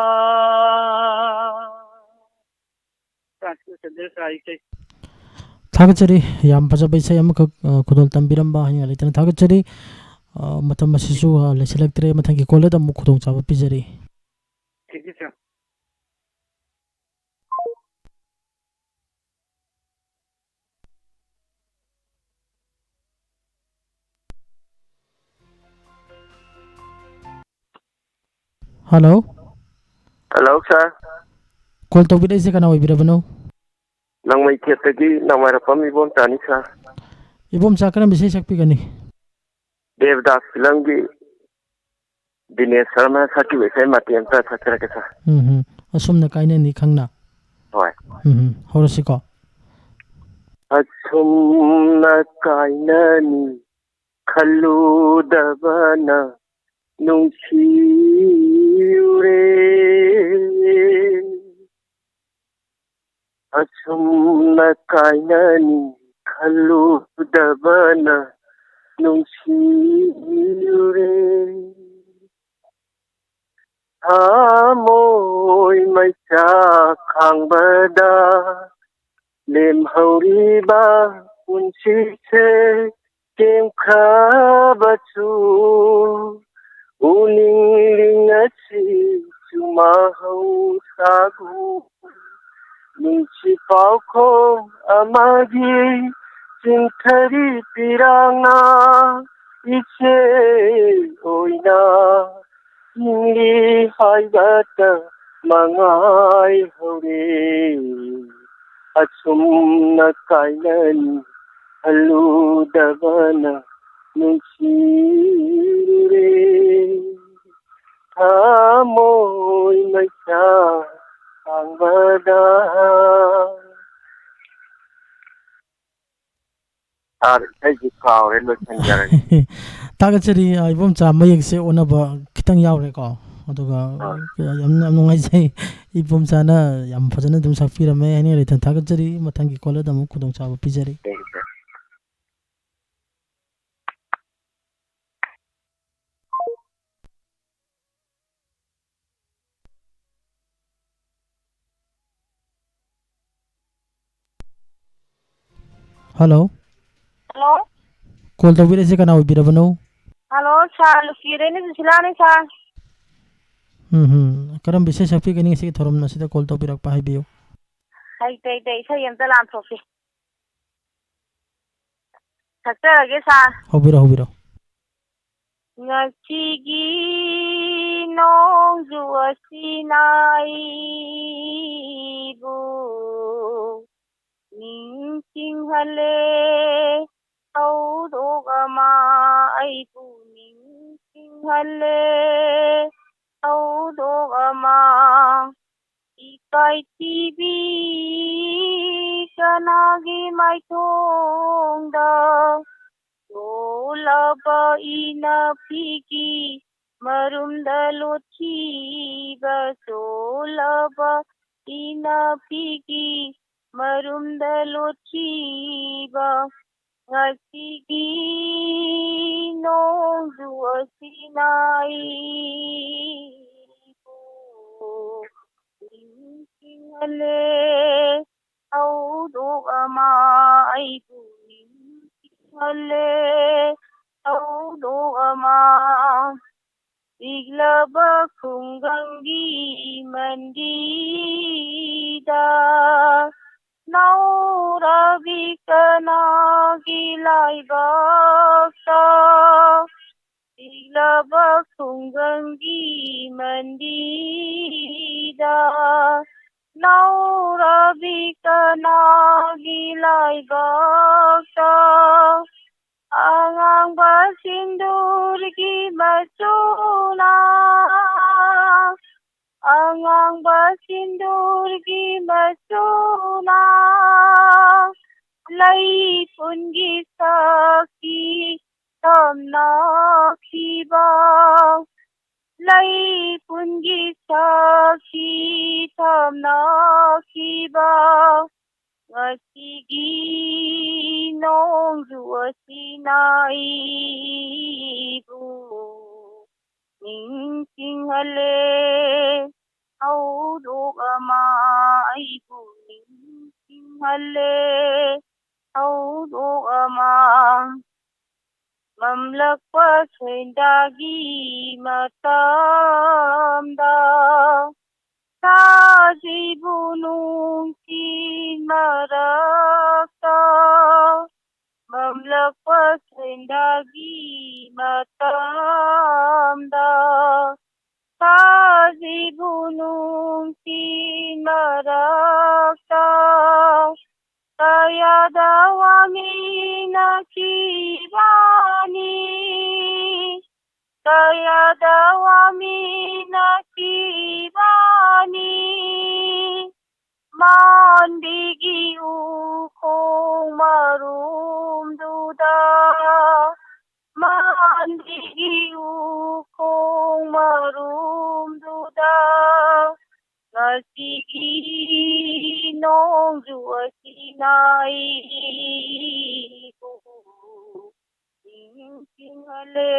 ꯇ꯭ꯔꯥꯟꯁꯂꯦꯁꯟꯗ ꯇꯥꯏ ꯏꯁꯩ꯫ ꯊꯥꯒꯠꯆꯔꯤ꯫ ꯌꯥꯝ ꯐꯖꯕ ꯏꯁꯩ ꯑꯃꯈꯛ, ꯑ, ꯈꯨꯗꯣꯜ ꯇꯝꯕꯤꯔꯝꯕ ꯍꯥꯏꯅꯤꯡꯉꯥꯏ ꯂꯩꯇꯅ ꯊꯥꯒꯠꯆꯔꯤ꯫ ꯑ, ꯃꯇꯝ ꯑꯁꯤꯁꯨ, ꯑ, ꯂꯩꯁꯤꯜꯂꯛꯇ꯭ꯔꯦ꯫ ꯃꯊꯪꯒꯤ ꯀꯣꯜꯗ ꯑꯃꯨꯛ ꯈꯨꯗꯣꯡꯆꯥꯕ ꯄꯤꯖꯔꯤ꯫ Thank you, sir. Hello꯫ Hello, sir꯫ Call ꯇꯧꯕꯤꯔꯛꯏꯁꯦ ꯀꯅꯥ ꯑꯣꯏꯕꯤꯔꯕꯅꯣ? ꯅꯣꯡꯃꯩꯊꯦꯠꯇꯒꯤ ꯅꯣꯡꯃꯥꯏꯔꯛꯄꯝ ꯏꯕꯣꯝꯆꯥꯅꯤ, sir꯫ ꯏꯕꯣꯝꯆꯥ, ꯀꯔꯝꯕ ꯏꯁꯩ ꯁꯛꯄꯤꯒꯅꯤ? ꯗꯦꯕꯗꯥꯁ ꯐꯤꯂꯝꯒꯤ ꯗꯤꯅꯦꯁ ꯁꯔꯃꯅ ꯁꯛꯈꯤꯕ ꯏꯁꯩ ꯃꯇꯦꯛ ꯑꯃꯇ ꯁꯛꯆꯔꯛꯀꯦ, sir꯫ ꯎꯝ ꯍꯝ꯫ ꯑꯁꯨꯝꯅ ꯀꯥꯏꯅꯅꯤ ꯈꯪꯅ꯫ ꯍꯣꯏ꯫ ꯎꯝ ꯍꯝ꯫ ꯍꯧꯔꯁꯤꯀꯣ꯫ ꯑꯁꯨꯝꯅ ꯀꯥꯏꯅꯅꯤ ꯈꯜꯂꯨꯗꯕꯅ ꯅꯨꯡꯁꯤꯔꯨꯔꯦ꯫ ꯑꯁꯨꯝꯅ ꯀꯥꯏꯅꯅꯤ ꯈꯜꯂꯨꯗꯕꯅ ꯅꯨꯡꯁꯤꯔꯨꯔꯦ꯫ ꯊꯃꯣꯏ ꯃꯩꯆꯥꯛ ꯈꯥꯡꯕꯗ ꯂꯦꯝꯍꯧꯔꯤꯕ ꯄꯨꯟꯁꯤꯁꯦ ꯇꯦꯝꯈ꯭ꯔꯕꯁꯨ, ꯎꯅꯤꯡꯂꯤ ꯉꯁꯤꯁꯨ ꯃꯍꯧꯁꯥꯒꯨꯝ꯫ ꯅꯨꯡꯁꯤ ꯄꯥꯎꯈꯣꯡ ꯑꯃꯒꯤ ꯆꯤꯡꯊꯔꯤ ꯄꯤꯔꯥꯡꯅ ꯏꯆꯦ ꯑꯣꯏꯅ ꯍꯤꯡꯂꯤ ꯍꯥꯏꯕꯇ ꯃꯉꯥꯏ ꯍꯧꯔꯦ꯫ ꯑꯁꯨꯝꯅ ꯀꯥꯏꯅꯅꯤ ꯈꯜꯂꯨꯗꯕꯅ ꯅꯨꯡꯁꯤꯔꯦ꯫ ꯊꯃꯣꯏ ꯃꯩꯁꯥ ꯍꯥꯡꯕꯗ꯫ ꯁꯥꯔ, ꯏꯁꯩꯁꯤ ꯀꯥꯎꯔꯦ, ꯂꯣꯏꯁꯤꯟꯖꯔꯒꯦ꯫ ꯊꯥꯒꯠꯆꯔꯤ, ꯑ, ꯏꯕꯣꯝꯆꯥ, ꯃꯌꯦꯛꯁꯦ ꯑꯣꯟꯅꯕ ꯈꯤꯇꯪ ꯌꯥꯎꯔꯦꯀꯣ꯫ ꯑꯗꯨꯒ, ꯑꯥ꯫ ꯌꯥꯝ, ꯌꯥꯝ ꯅꯨꯡꯉꯥꯏꯖꯩ꯫ ꯏꯕꯣꯝꯆꯥꯅ ꯌꯥꯝ ꯐꯖꯅ ꯑꯗꯨꯝ ꯁꯛꯄꯤꯔꯝꯃꯦ꯫ ꯍꯥꯏꯅꯤꯡꯉꯥꯏ ꯂꯩꯇꯅ ꯊꯥꯒꯠꯆꯔꯤ꯫ ꯃꯊꯪꯒꯤ ꯀꯣꯜꯗ ꯑꯃꯨꯛ ꯈꯨꯗꯣꯡꯆꯥꯕ ꯄꯤꯖꯔꯤ꯫ ꯊꯦꯡꯀ꯭ꯌꯨ, ꯁꯥꯔ꯫ ꯍꯜꯂꯣ꯫ ꯍꯜꯂꯣ꯫ ꯀꯣꯜ ꯇꯧꯕꯤꯔꯛꯏꯁꯦ ꯀꯅꯥ ꯑꯣꯏꯕꯤꯔꯕꯅꯣ? ꯍꯜꯂꯣ, ꯁꯥꯔ, ꯂꯨꯀꯤꯗꯩꯅ ꯁꯨꯁꯤꯂꯥꯅꯦ, ꯁꯥꯔ꯫ ꯎꯝ, ꯎꯝ꯫ ꯀꯔꯝꯕ ꯏꯁꯩ ꯁꯛꯄꯤꯒꯅꯤ ꯉꯁꯤꯒꯤ ꯊꯧꯔꯝ ꯑꯁꯤꯗ ꯀꯣꯜ ꯇꯧꯕꯤꯔꯛꯄ ꯍꯥꯏꯕꯤꯌꯨ? ꯍꯩꯇꯦ, ꯍꯩꯇꯦ, ꯏꯁꯩ ꯑꯝꯇ ꯂꯥꯟꯊꯣꯛꯀꯦ꯫ ꯁꯛꯆꯔꯒꯦ, ꯁꯥꯔ꯫ ꯍꯧꯕꯤꯔꯣ, ꯍꯧꯕꯤꯔꯣ꯫ ꯉꯁꯤꯒꯤ ꯅꯣꯡꯖꯨ ꯑꯁꯤꯅ ꯑꯩꯕꯨ ꯅꯤꯡꯁꯤꯡꯍꯜꯂꯦ꯫ ꯊꯧꯗꯣꯛ ꯑꯃ ꯑꯩꯕꯨ ꯅꯤꯡꯁꯤꯡꯍꯜꯂꯦ꯫ ꯊꯧꯗꯣꯛ ꯑꯃ ꯏꯀꯥꯏ ꯊꯤꯕꯤ ꯀꯅꯥꯒꯤ ꯃꯥꯏꯊꯣꯡꯗ ꯆꯣꯜꯂꯕ ꯏꯅꯥꯄꯤꯒꯤ ꯃꯔꯨꯝꯗ ꯂꯣꯠꯈꯤꯕ, ꯆꯣꯜꯂꯕ ꯏꯅꯥꯄꯤꯒꯤ ꯃꯔꯨꯝꯗ ꯂꯣꯠꯈꯤꯕ ꯉꯁꯤꯒꯤ ꯅꯣꯡꯖꯨ ꯑꯁꯤꯅ ꯑꯩꯕꯨ ꯅꯤꯡꯁꯤꯡꯍꯜꯂꯦ꯫ ꯊꯧꯗꯣꯛ ꯑꯃ ꯑꯩꯕꯨ ꯅꯤꯡꯁꯤꯡꯍꯜꯂꯦ꯫ ꯊꯧꯗꯣꯛ ꯑꯃ ꯄꯤꯛꯂꯕ ꯈꯨꯡꯒꯪꯒꯤ ꯃꯟꯗꯤꯗ ꯅꯧꯔ ꯅꯧꯔꯕꯤ ꯀꯅꯥꯒꯤ ꯂꯥꯏꯕꯛꯇ ꯄꯤꯛꯂꯕ ꯈꯨꯡꯒꯪꯒꯤ ꯃꯟꯗꯤꯗ ꯅꯧꯔꯕꯤ ꯀꯅꯥꯒꯤ ꯂꯥꯏꯕꯛꯇ ꯑꯉꯥꯡꯕ ꯁꯤꯟꯗꯨꯔꯒꯤ ꯃꯆꯨꯅ ꯑꯉꯥꯡꯕ ꯁꯤꯟꯗꯨꯔꯒꯤ ꯃꯆꯨꯅ ꯂꯩ ꯄꯨꯟꯒꯤ ꯁꯛꯇꯤ ꯇꯝꯅꯈꯤꯕ ꯂꯩ ꯄꯨꯟꯒꯤ ꯁꯛꯇꯤ ꯇꯝꯅꯈꯤꯕ ꯉꯁꯤꯒꯤ ꯅꯣꯡꯖꯨ ꯑꯁꯤꯅ ꯑꯩꯕꯨ ꯅꯤꯡꯁꯤꯡꯍꯜꯂꯦ꯫ ꯊꯧꯗꯣꯛ ꯑꯃ ꯑꯩꯕꯨ ꯅꯤꯡꯁꯤꯡꯍꯜꯂꯦ꯫ ꯊꯧꯗꯣꯛ ꯑꯃ ꯃꯝꯂꯛꯄ ꯁꯦꯟꯗꯥꯒꯤ ꯃꯇꯝꯗ ꯁꯥꯖꯤꯕꯨ ꯅꯨꯡꯁꯤꯠ ꯃꯔꯛꯇ ꯃꯝꯂꯛꯄ ꯁꯦꯟꯗꯥꯒꯤ ꯃꯇꯝꯗ ꯁꯥꯖꯤꯕꯨ ꯅꯨꯡꯁꯤꯠ ꯃꯔꯛꯇ ꯀꯌꯥꯗ ꯋꯥꯃꯤꯟꯅꯈꯤꯕꯅꯤ꯫ ꯀꯌꯥꯗ ꯋꯥꯃꯤꯟꯅꯈꯤꯕꯅꯤ꯫ ꯃꯥꯟꯕꯤꯒꯤ ꯎꯈꯣꯡ ꯃꯔꯨꯝꯗꯨꯗ ꯃꯥꯟꯕꯤꯒꯤ ꯎꯈꯣꯡ ꯃꯔꯨꯝꯗꯨꯗ ꯉꯁꯤꯒꯤ ꯅꯣꯡꯖꯨ ꯑꯁꯤꯅ ꯑꯩꯕꯨ ꯅꯤꯡꯁꯤꯡꯍꯜꯂꯦ꯫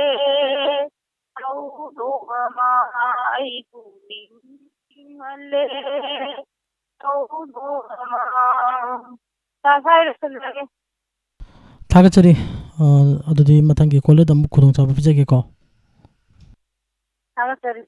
ꯊꯧꯗꯣꯛ ꯑꯃ ꯑꯩꯕꯨ ꯅꯤꯡꯁꯤꯡꯍꯜꯂꯦ꯫ ꯊꯧꯗꯣꯛ ꯑꯃ꯫ ꯁꯥꯔ, ꯁ꯭ꯋꯥꯏ ꯂꯣꯏꯁꯤꯜꯂꯒꯦ꯫ ꯊꯥꯒꯠꯆꯔꯤ꯫ ꯑ, ꯑꯗꯨꯗꯤ ꯃꯊꯪꯒꯤ ꯀꯣꯜꯗ ꯑꯃꯨꯛ ꯈꯨꯗꯣꯡꯆꯥꯕ ꯄꯤꯖꯒꯦꯀꯣ꯫ ꯊꯥꯒꯠꯆꯔꯤ꯫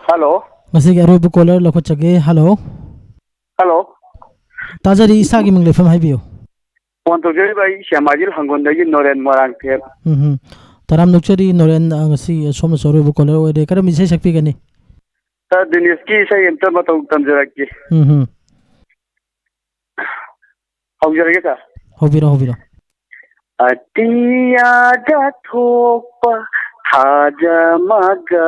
ꯍꯜꯂꯣ꯫ ꯉꯁꯤꯒꯤ ꯑꯔꯣꯏꯕ ꯀꯣꯂꯔ ꯂꯧꯈꯠꯆꯒꯦ꯫ ꯍꯜꯂꯣ꯫ ꯍꯜꯂꯣ꯫ ꯇꯥꯖꯔꯤ, ꯏꯁꯥꯒꯤ ꯃꯤꯡ ꯂꯩꯐꯝ ꯍꯥꯏꯕꯤꯌꯨ꯫ ꯐꯣꯟ ꯇꯧꯖꯔꯤꯕ ꯑꯩ ꯁꯦꯃꯥꯏꯖꯤꯜ ꯍꯪꯒꯣꯟꯗꯒꯤ ꯅꯣꯔꯦꯟ ꯃꯣꯏꯔꯥꯡꯊꯦꯝ꯫ ꯎꯝ ꯍꯝ꯫ ꯇꯔꯥꯝꯅ ꯑꯣꯛꯆꯔꯤ ꯅꯣꯔꯦꯟ, ꯑ, ꯉꯁꯤ ꯁꯣꯝꯅꯁꯨ ꯑꯔꯣꯏꯕ ꯀꯣꯂꯔ ꯑꯣꯏꯔꯦ꯫ ꯀꯔꯝꯕ ꯏꯁꯩ ꯁꯛꯄꯤꯒꯅꯤ? ꯁꯥꯔ ꯗꯤꯅꯦꯁꯀꯤ ꯏꯁꯩ ꯑꯝꯇ ꯃꯇꯧ ꯇꯝꯖꯔꯛꯀꯦ꯫ ꯎꯝ ꯍꯝ꯫ ꯍꯧꯖꯔꯒꯦ ꯁꯥꯔ꯫ ꯍꯧꯕꯤꯔꯣ, ꯍꯧꯕꯤꯔꯣ꯫ ꯑꯇꯤꯌꯥꯗ ꯊꯣꯛꯄ ꯊꯥꯖꯃꯒ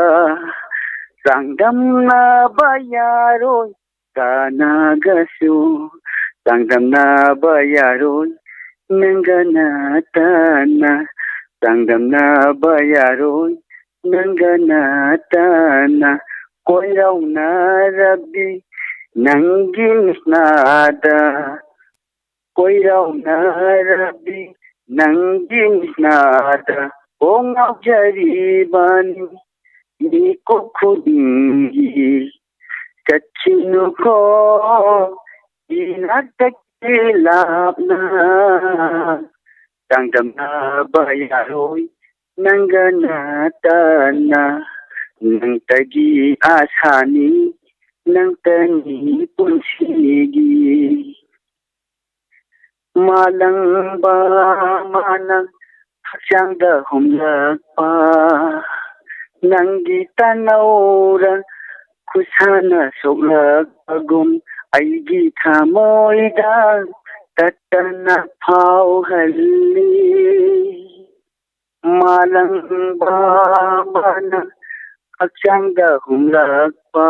ꯆꯥꯡꯗꯝꯅꯕ ꯌꯥꯔꯣꯏ ꯀꯅꯥꯒꯁꯨ, ꯆꯥꯡꯗꯝꯅꯕ ꯌꯥꯔꯣꯏ ꯅꯪꯒ ꯅꯠꯇꯅ, ꯆꯥꯡꯗꯝꯅꯕ ꯌꯥꯔꯣꯏ ꯅꯪꯒ ꯅꯠꯇꯅ꯫ ꯀꯣꯏꯔꯥꯎꯅꯔꯕꯤ ꯅꯪꯒꯤ ꯃꯤꯠꯅꯥꯗ, ꯀꯣꯏꯔꯥꯎꯅꯔꯕꯤ ꯅꯪꯒꯤ ꯃꯤꯠꯅꯥꯗ ꯀꯣꯛ ꯉꯥꯎꯖꯔꯤꯕꯅꯤ ꯃꯤꯀꯨꯞ ꯈꯨꯗꯤꯡꯒꯤ꯫ ꯆꯠꯈꯤꯅꯨꯀꯣ ꯏꯅꯥꯛꯇꯒꯤ ꯂꯥꯞꯅ, ꯆꯥꯡꯗꯝꯅꯕ ꯌꯥꯔꯣꯏ ꯅꯪꯒ ꯅꯠꯇꯅ꯫ ꯅꯪꯇꯒꯤ ꯑꯥꯁꯥꯅꯤ, ꯅꯪꯇꯅꯤ ꯄꯨꯟꯁꯤꯒꯤ꯫ ꯃꯥꯂꯪꯕ ꯃꯥꯅ ꯍꯛꯆꯥꯡꯗ ꯍꯨꯝꯂꯛꯄ ꯅꯪꯒꯤ ꯇꯅꯧꯔ ꯈꯨꯠꯁꯥꯅ ꯁꯣꯛꯂꯛꯄꯒꯨꯝ ꯑꯩꯒꯤ ꯊꯃꯣꯏꯗ ꯇꯠꯇꯅ ꯐꯥꯎꯍꯜꯂꯤ꯫ ꯃꯥꯂꯪꯕ ꯃꯥꯅ ꯍꯛꯆꯥꯡꯗ ꯍꯨꯝꯂꯛꯄ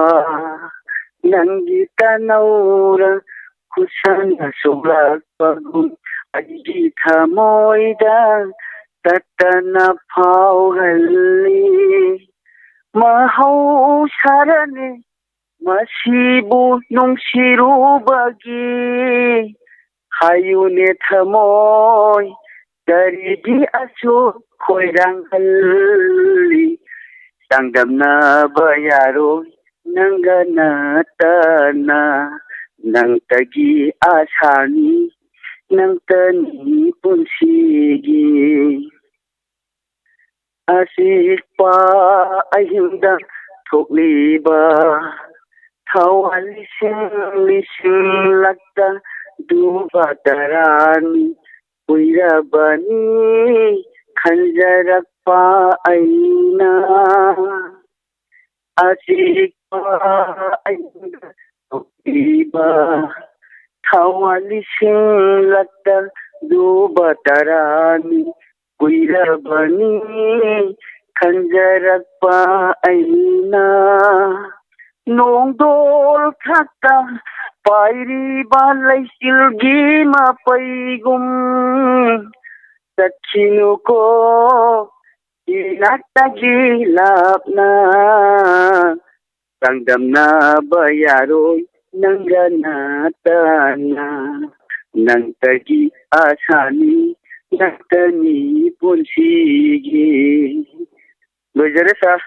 ꯅꯪꯒꯤ ꯇꯅꯧꯔ ꯈꯨꯠꯁꯥꯅ ꯁꯣꯛꯂꯛꯄꯒꯨꯝ ꯑꯩꯒꯤ ꯊꯃꯣꯏꯗ ꯇꯠꯇꯅ ꯐꯥꯎꯍꯜꯂꯤ꯫ ꯃꯍꯧꯁꯥꯔꯅꯤ ꯃꯁꯤꯕꯨ ꯅꯨꯡꯁꯤꯔꯨꯕꯒꯤ ꯍꯥꯏꯌꯨꯅꯦ ꯊꯃꯣꯏ, ꯀꯔꯤꯒꯤ ꯑꯁꯨꯛ ꯈꯣꯏꯔꯥꯡꯍꯜꯂꯤ? ꯆꯥꯡꯗꯝꯅꯕ ꯌꯥꯔꯣꯏ ꯅꯪꯒ ꯅꯠꯇꯅ, ꯅꯪꯇꯒꯤ ꯑꯥꯁꯥꯅꯤ, ꯅꯪꯇꯅꯤ ꯄꯨꯟꯁꯤꯒꯤ꯫ ꯑꯆꯤꯛꯄ ꯑꯍꯤꯡꯗ ꯀꯣꯛꯂꯤꯕ ꯊꯋꯥꯟ ꯂꯤꯁꯤꯡ ꯂꯤꯁꯤꯡꯂꯛꯇ ꯗꯨꯕ ꯇꯔꯥꯅꯤ ꯀꯨꯏꯔꯕꯅꯤ ꯈꯟꯖꯔꯛꯄ ꯑꯩꯅ꯫ ꯑꯆꯤꯛꯄ ꯑꯩꯉꯣꯟꯗ ꯊꯣꯛꯂꯤꯕ ꯊꯋꯥꯟ ꯂꯤꯁꯤꯡꯂꯛꯇ ꯗꯨꯕ ꯇꯔꯥꯅꯤ ꯀꯨꯏꯔꯕꯅꯤ ꯈꯟꯖꯔꯛꯄ ꯑꯩꯅ꯫ ꯅꯣꯡꯗꯣꯜ ꯊꯛꯇ ꯄꯥꯏꯔꯤꯕ ꯂꯩꯆꯤꯜꯒꯤ ꯃꯄꯩꯒꯨꯝ ꯆꯠꯈꯤꯅꯨꯀꯣ ꯏꯅꯥꯛꯇꯒꯤ ꯂꯥꯞꯅ꯫ ꯆꯥꯡꯗꯝꯅꯕ ꯌꯥꯔꯣꯏ ꯅꯪꯒ ꯅꯠꯇꯅ꯫ ꯅꯪꯇꯒꯤ ꯑꯁꯥꯅꯤ, ꯅꯪꯇꯅꯤ ꯄꯨꯟꯁꯤꯒꯤ꯫ ꯂꯣꯏꯖꯔꯦ ꯁꯥꯔ꯫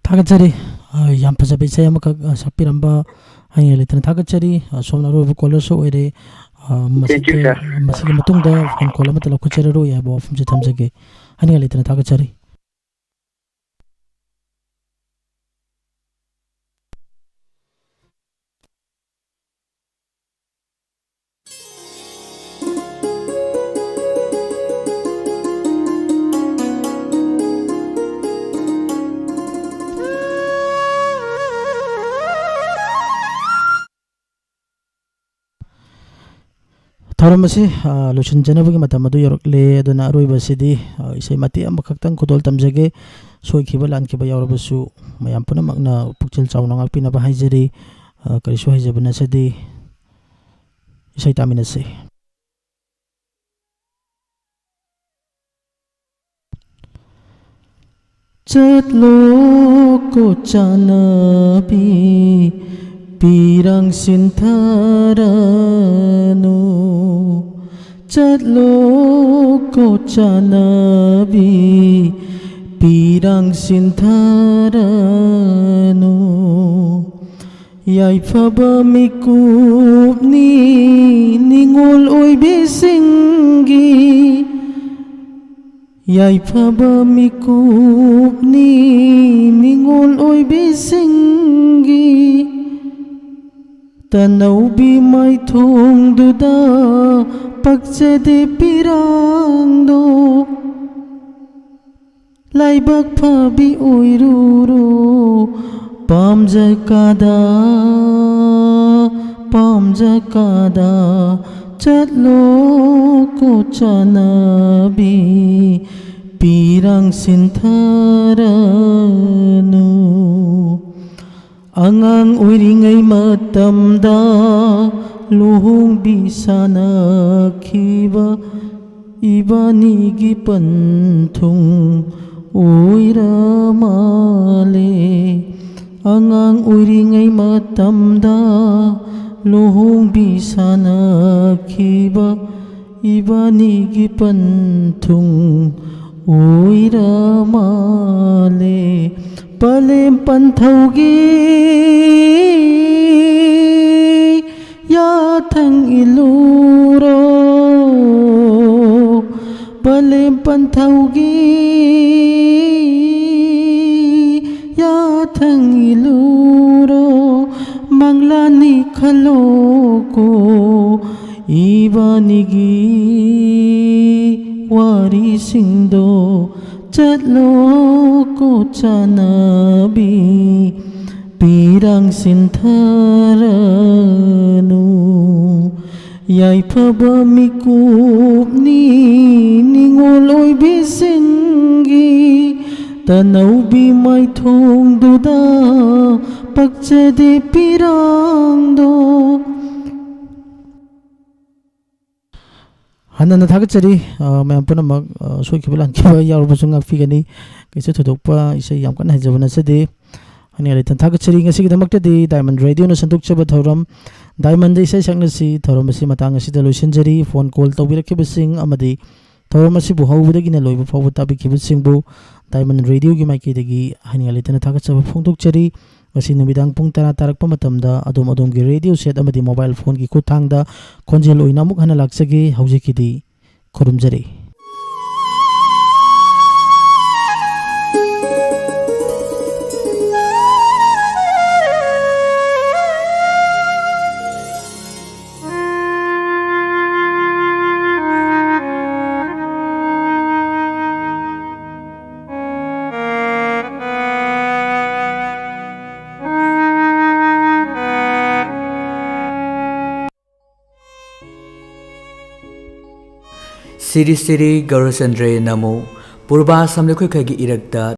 ꯊꯥꯒꯠꯆꯔꯤ꯫ ꯑ, ꯌꯥꯝ ꯐꯖꯕ ꯏꯁꯩ ꯑꯃꯈꯛ, ꯑ, ꯁꯛꯄꯤꯔꯝꯕ ꯍꯥꯏꯅꯤꯡꯉꯥꯏ ꯂꯩꯇꯅ ꯊꯥꯒꯠꯆꯔꯤ꯫ ꯑ, ꯁꯣꯝꯅ ꯑꯔꯣꯏꯕ ꯀꯣꯂꯔꯁꯨ ꯑꯣꯏꯔꯦ꯫ ꯑ, Thank you, ꯃꯁꯤꯒꯤ, sir. ꯃꯁꯤꯒꯤ ꯃꯇꯨꯡꯗ ꯐꯣꯟ ꯀꯣꯜ ꯑꯃꯠꯇ ꯂꯧꯈꯠꯆꯔꯔꯣꯏ ꯍꯥꯏꯕ ꯋꯥꯐꯝꯁꯦ ꯊꯝꯖꯒꯦ꯫ ꯍꯥꯏꯅꯤꯡꯉꯥꯏ ꯂꯩꯇꯅ ꯊꯥꯒꯠꯆꯔꯤ꯫ ꯊꯧꯔꯝ ꯑꯁꯤ, ꯑ, ꯂꯣꯏꯁꯤꯟꯖꯅꯕꯒꯤ ꯃꯇꯝ ꯑꯗꯨ ꯌꯧꯔꯛꯂꯦ꯫ ꯑꯗꯨꯅ ꯑꯔꯣꯏꯕꯁꯤꯗꯤ, ꯑ, ꯏꯁꯩ ꯃꯇꯦꯛ ꯑꯃꯈꯛꯇꯪ ꯈꯨꯗꯣꯜ ꯇꯝꯖꯒꯦ꯫ ꯁꯣꯏꯈꯤꯕ ꯂꯥꯟꯈꯤꯕ ꯌꯥꯎꯔꯕꯁꯨ ꯃꯌꯥꯝ ꯄꯨꯝꯅꯃꯛꯅ ꯄꯨꯛꯆꯦꯜ ꯆꯥꯎꯅ ꯉꯥꯛꯄꯤꯅꯕ ꯍꯥꯏꯖꯔꯤ꯫ ꯑ, ꯀꯔꯤꯁꯨ ꯍꯩꯖꯕ ꯅꯠꯆꯗꯦ꯫ ꯏꯁꯩ ꯇꯥꯃꯤꯟꯅꯁꯤ꯫ ꯆꯠꯂꯣ ꯀꯣ ꯆꯥꯅꯕꯤ, ꯄꯤꯔꯥꯡ ꯁꯤꯟꯊꯔꯅꯨ꯫ ꯆꯠꯂꯣ ꯀꯣ ꯆꯥꯅꯕꯤ, ꯄꯤꯔꯥꯡ ꯁꯤꯟꯊꯔꯅꯨ꯫ ꯌꯥꯏꯐꯕ ꯃꯤꯀꯨꯞꯅꯤ ꯅꯤꯉꯣꯜ ꯑꯣꯏꯕꯤꯁꯤꯡꯒꯤ꯫ ꯌꯥꯏꯐꯕ ꯃꯤꯀꯨꯞꯅꯤ ꯅꯤꯉꯣꯜ ꯑꯣꯏꯕꯤꯁꯤꯡꯒꯤ, ꯇꯅꯧꯕꯤ ꯃꯥꯏꯊꯣꯡꯗꯨꯗ ꯄꯛꯆꯗꯦ ꯄꯤꯔꯥꯡꯗꯣ꯫ ꯂꯥꯏꯕꯛ ꯐꯕꯤ ꯑꯣꯏꯔꯨꯔꯣ, ꯄꯥꯝꯖꯀꯥꯗ, ꯄꯥꯝꯖꯀꯥꯗ ꯆꯠꯂꯣ ꯀꯣ ꯆꯥꯅꯕꯤ, ꯄꯤꯔꯥꯡ ꯁꯤꯟꯊꯔꯅꯨ꯫ ꯑꯉꯥꯡ ꯑꯣꯏꯔꯤꯉꯩ ꯃꯇꯝꯗ ꯂꯨꯍꯣꯡꯕꯤ ꯁꯥꯅꯈꯤꯕ ꯏꯕꯥꯅꯤꯒꯤ ꯄꯟꯊꯨꯡ ꯑꯣꯏꯔ ꯃꯥꯜꯂꯦ꯫ ꯑꯉꯥꯡ ꯑꯣꯏꯔꯤꯉꯩ ꯃꯇꯝꯗ ꯂꯨꯍꯣꯡꯕꯤ ꯁꯥꯅꯈꯤꯕ ꯏꯕꯥꯅꯤꯒꯤ ꯄꯟꯊꯨꯡ ꯑꯣꯏꯔ ꯃꯥꯜꯂꯦ꯫ ꯄꯂꯦꯝ ꯄꯟꯊꯧꯒꯤ ꯌꯥꯊꯪ ꯏꯜꯂꯨꯔꯣ, ꯄꯂꯦꯝ ꯄꯟꯊꯧꯒꯤ ꯌꯥꯊꯪ ꯏꯜꯂꯨꯔꯣ, ꯃꯪꯂꯥꯟꯅꯤ ꯈꯜꯂꯣꯀꯣ ꯏꯕꯥꯅꯤꯒꯤ ꯋꯥꯔꯤꯁꯤꯡꯗꯣ꯫ ꯆꯠꯂꯣꯀꯣ ꯆꯥꯅꯕꯤ, ꯄꯤꯔꯥꯡ ꯁꯤꯟꯊꯔꯅꯨ꯫ ꯌꯥꯏꯐꯕ ꯃꯤꯀꯨꯞꯅꯤ ꯅꯤꯉꯣꯜ ꯑꯣꯏꯕꯤꯁꯤꯡꯒꯤ, ꯇꯅꯧꯕꯤ ꯃꯥꯏꯊꯣꯡꯗꯨꯗ ꯄꯛꯆꯗꯦ ꯄꯤꯔꯥꯡꯗꯣ꯫ ꯍꯟꯅ ꯊꯥꯒꯠꯆꯔꯤ꯫ ꯑ, ꯃꯌꯥꯝ ꯄꯨꯝꯅꯃꯛ, ꯑ, ꯁꯣꯏꯈꯤꯕ ꯂꯥꯟꯈꯤꯕ ꯌꯥꯎꯔꯕꯁꯨ ꯉꯥꯛꯄꯤꯒꯅꯤ꯫ ꯀꯩꯁꯨ ꯊꯣꯏꯗꯣꯛꯄ ꯏꯁꯩ ꯌꯥꯝ ꯀꯟꯅ ꯍꯩꯖꯕ ꯅꯠꯆꯗꯦ꯫ ꯍꯥꯏꯅꯤꯡꯉꯥꯏ ꯂꯩꯇꯅ ꯊꯥꯒꯠꯆꯔꯤ꯫ ꯉꯁꯤꯒꯤꯗꯃꯛꯇꯗꯤ ꯗꯥꯏꯃꯟ ꯔꯦꯗꯤꯑꯣꯅ ꯁꯟꯗꯣꯛꯆꯕ ꯊꯧꯔꯝ ꯗꯥꯏꯃꯟꯗ ꯏꯁꯩ ꯁꯛꯅꯁꯤ ꯊꯧꯔꯝ ꯑꯁꯤ ꯃꯇꯥꯡ ꯑꯁꯤꯗ ꯂꯣꯏꯁꯤꯟꯖꯔꯤ꯫ ꯐꯣꯟ ꯀꯣꯜ ꯇꯧꯕꯤꯔꯛꯈꯤꯕꯁꯤꯡ ꯑꯃꯗꯤ ꯊꯧꯔꯝ ꯑꯁꯤꯕꯨ ꯍꯧꯕꯗꯒꯤꯅ ꯂꯣꯏꯕ ꯐꯥꯎꯕ ꯇꯥꯕꯤꯈꯤꯕꯁꯤꯡꯕꯨ ꯗꯥꯏꯃꯟ ꯔꯦꯗꯤꯑꯣꯒꯤ ꯃꯥꯏꯀꯩꯗꯒꯤ ꯍꯥꯏꯅꯤꯡꯉꯥꯏ ꯂꯩꯇꯅ ꯊꯥꯒꯠꯆꯕ ꯐꯣꯡꯗꯣꯛꯆꯔꯤ꯫ ꯉꯁꯤ ꯅꯨꯃꯤꯗꯥꯡ ꯄꯨꯡ ꯇꯔꯥ ꯇꯥꯔꯛꯄ ꯃꯇꯝꯗ ꯑꯗꯣꯝ ꯑꯗꯣꯝꯒꯤ ꯔꯦꯗꯤꯑꯣ ꯁꯦꯠ ꯑꯃꯗꯤ ꯃꯣꯕꯥꯏꯜ ꯐꯣꯟꯒꯤ ꯈꯨꯠꯊꯥꯡꯗ ꯈꯣꯟꯖꯦꯜ ꯑꯣꯏꯅ ꯑꯃꯨꯛ ꯍꯟꯅ ꯂꯥꯛꯆꯒꯦ꯫ ꯍꯧꯖꯤꯛꯀꯤꯗꯤ ꯈꯨꯔꯨꯝꯖꯔꯤ꯫ ꯁꯤꯔꯤ ꯁꯤꯔꯤ ꯒꯧꯔꯆꯟꯗ꯭ꯔꯦ ꯅꯃꯣ꯫ ꯄꯨꯔꯕꯥ ꯁꯝꯂꯩꯈꯨꯠꯈꯒꯤ ꯏꯔꯛꯇ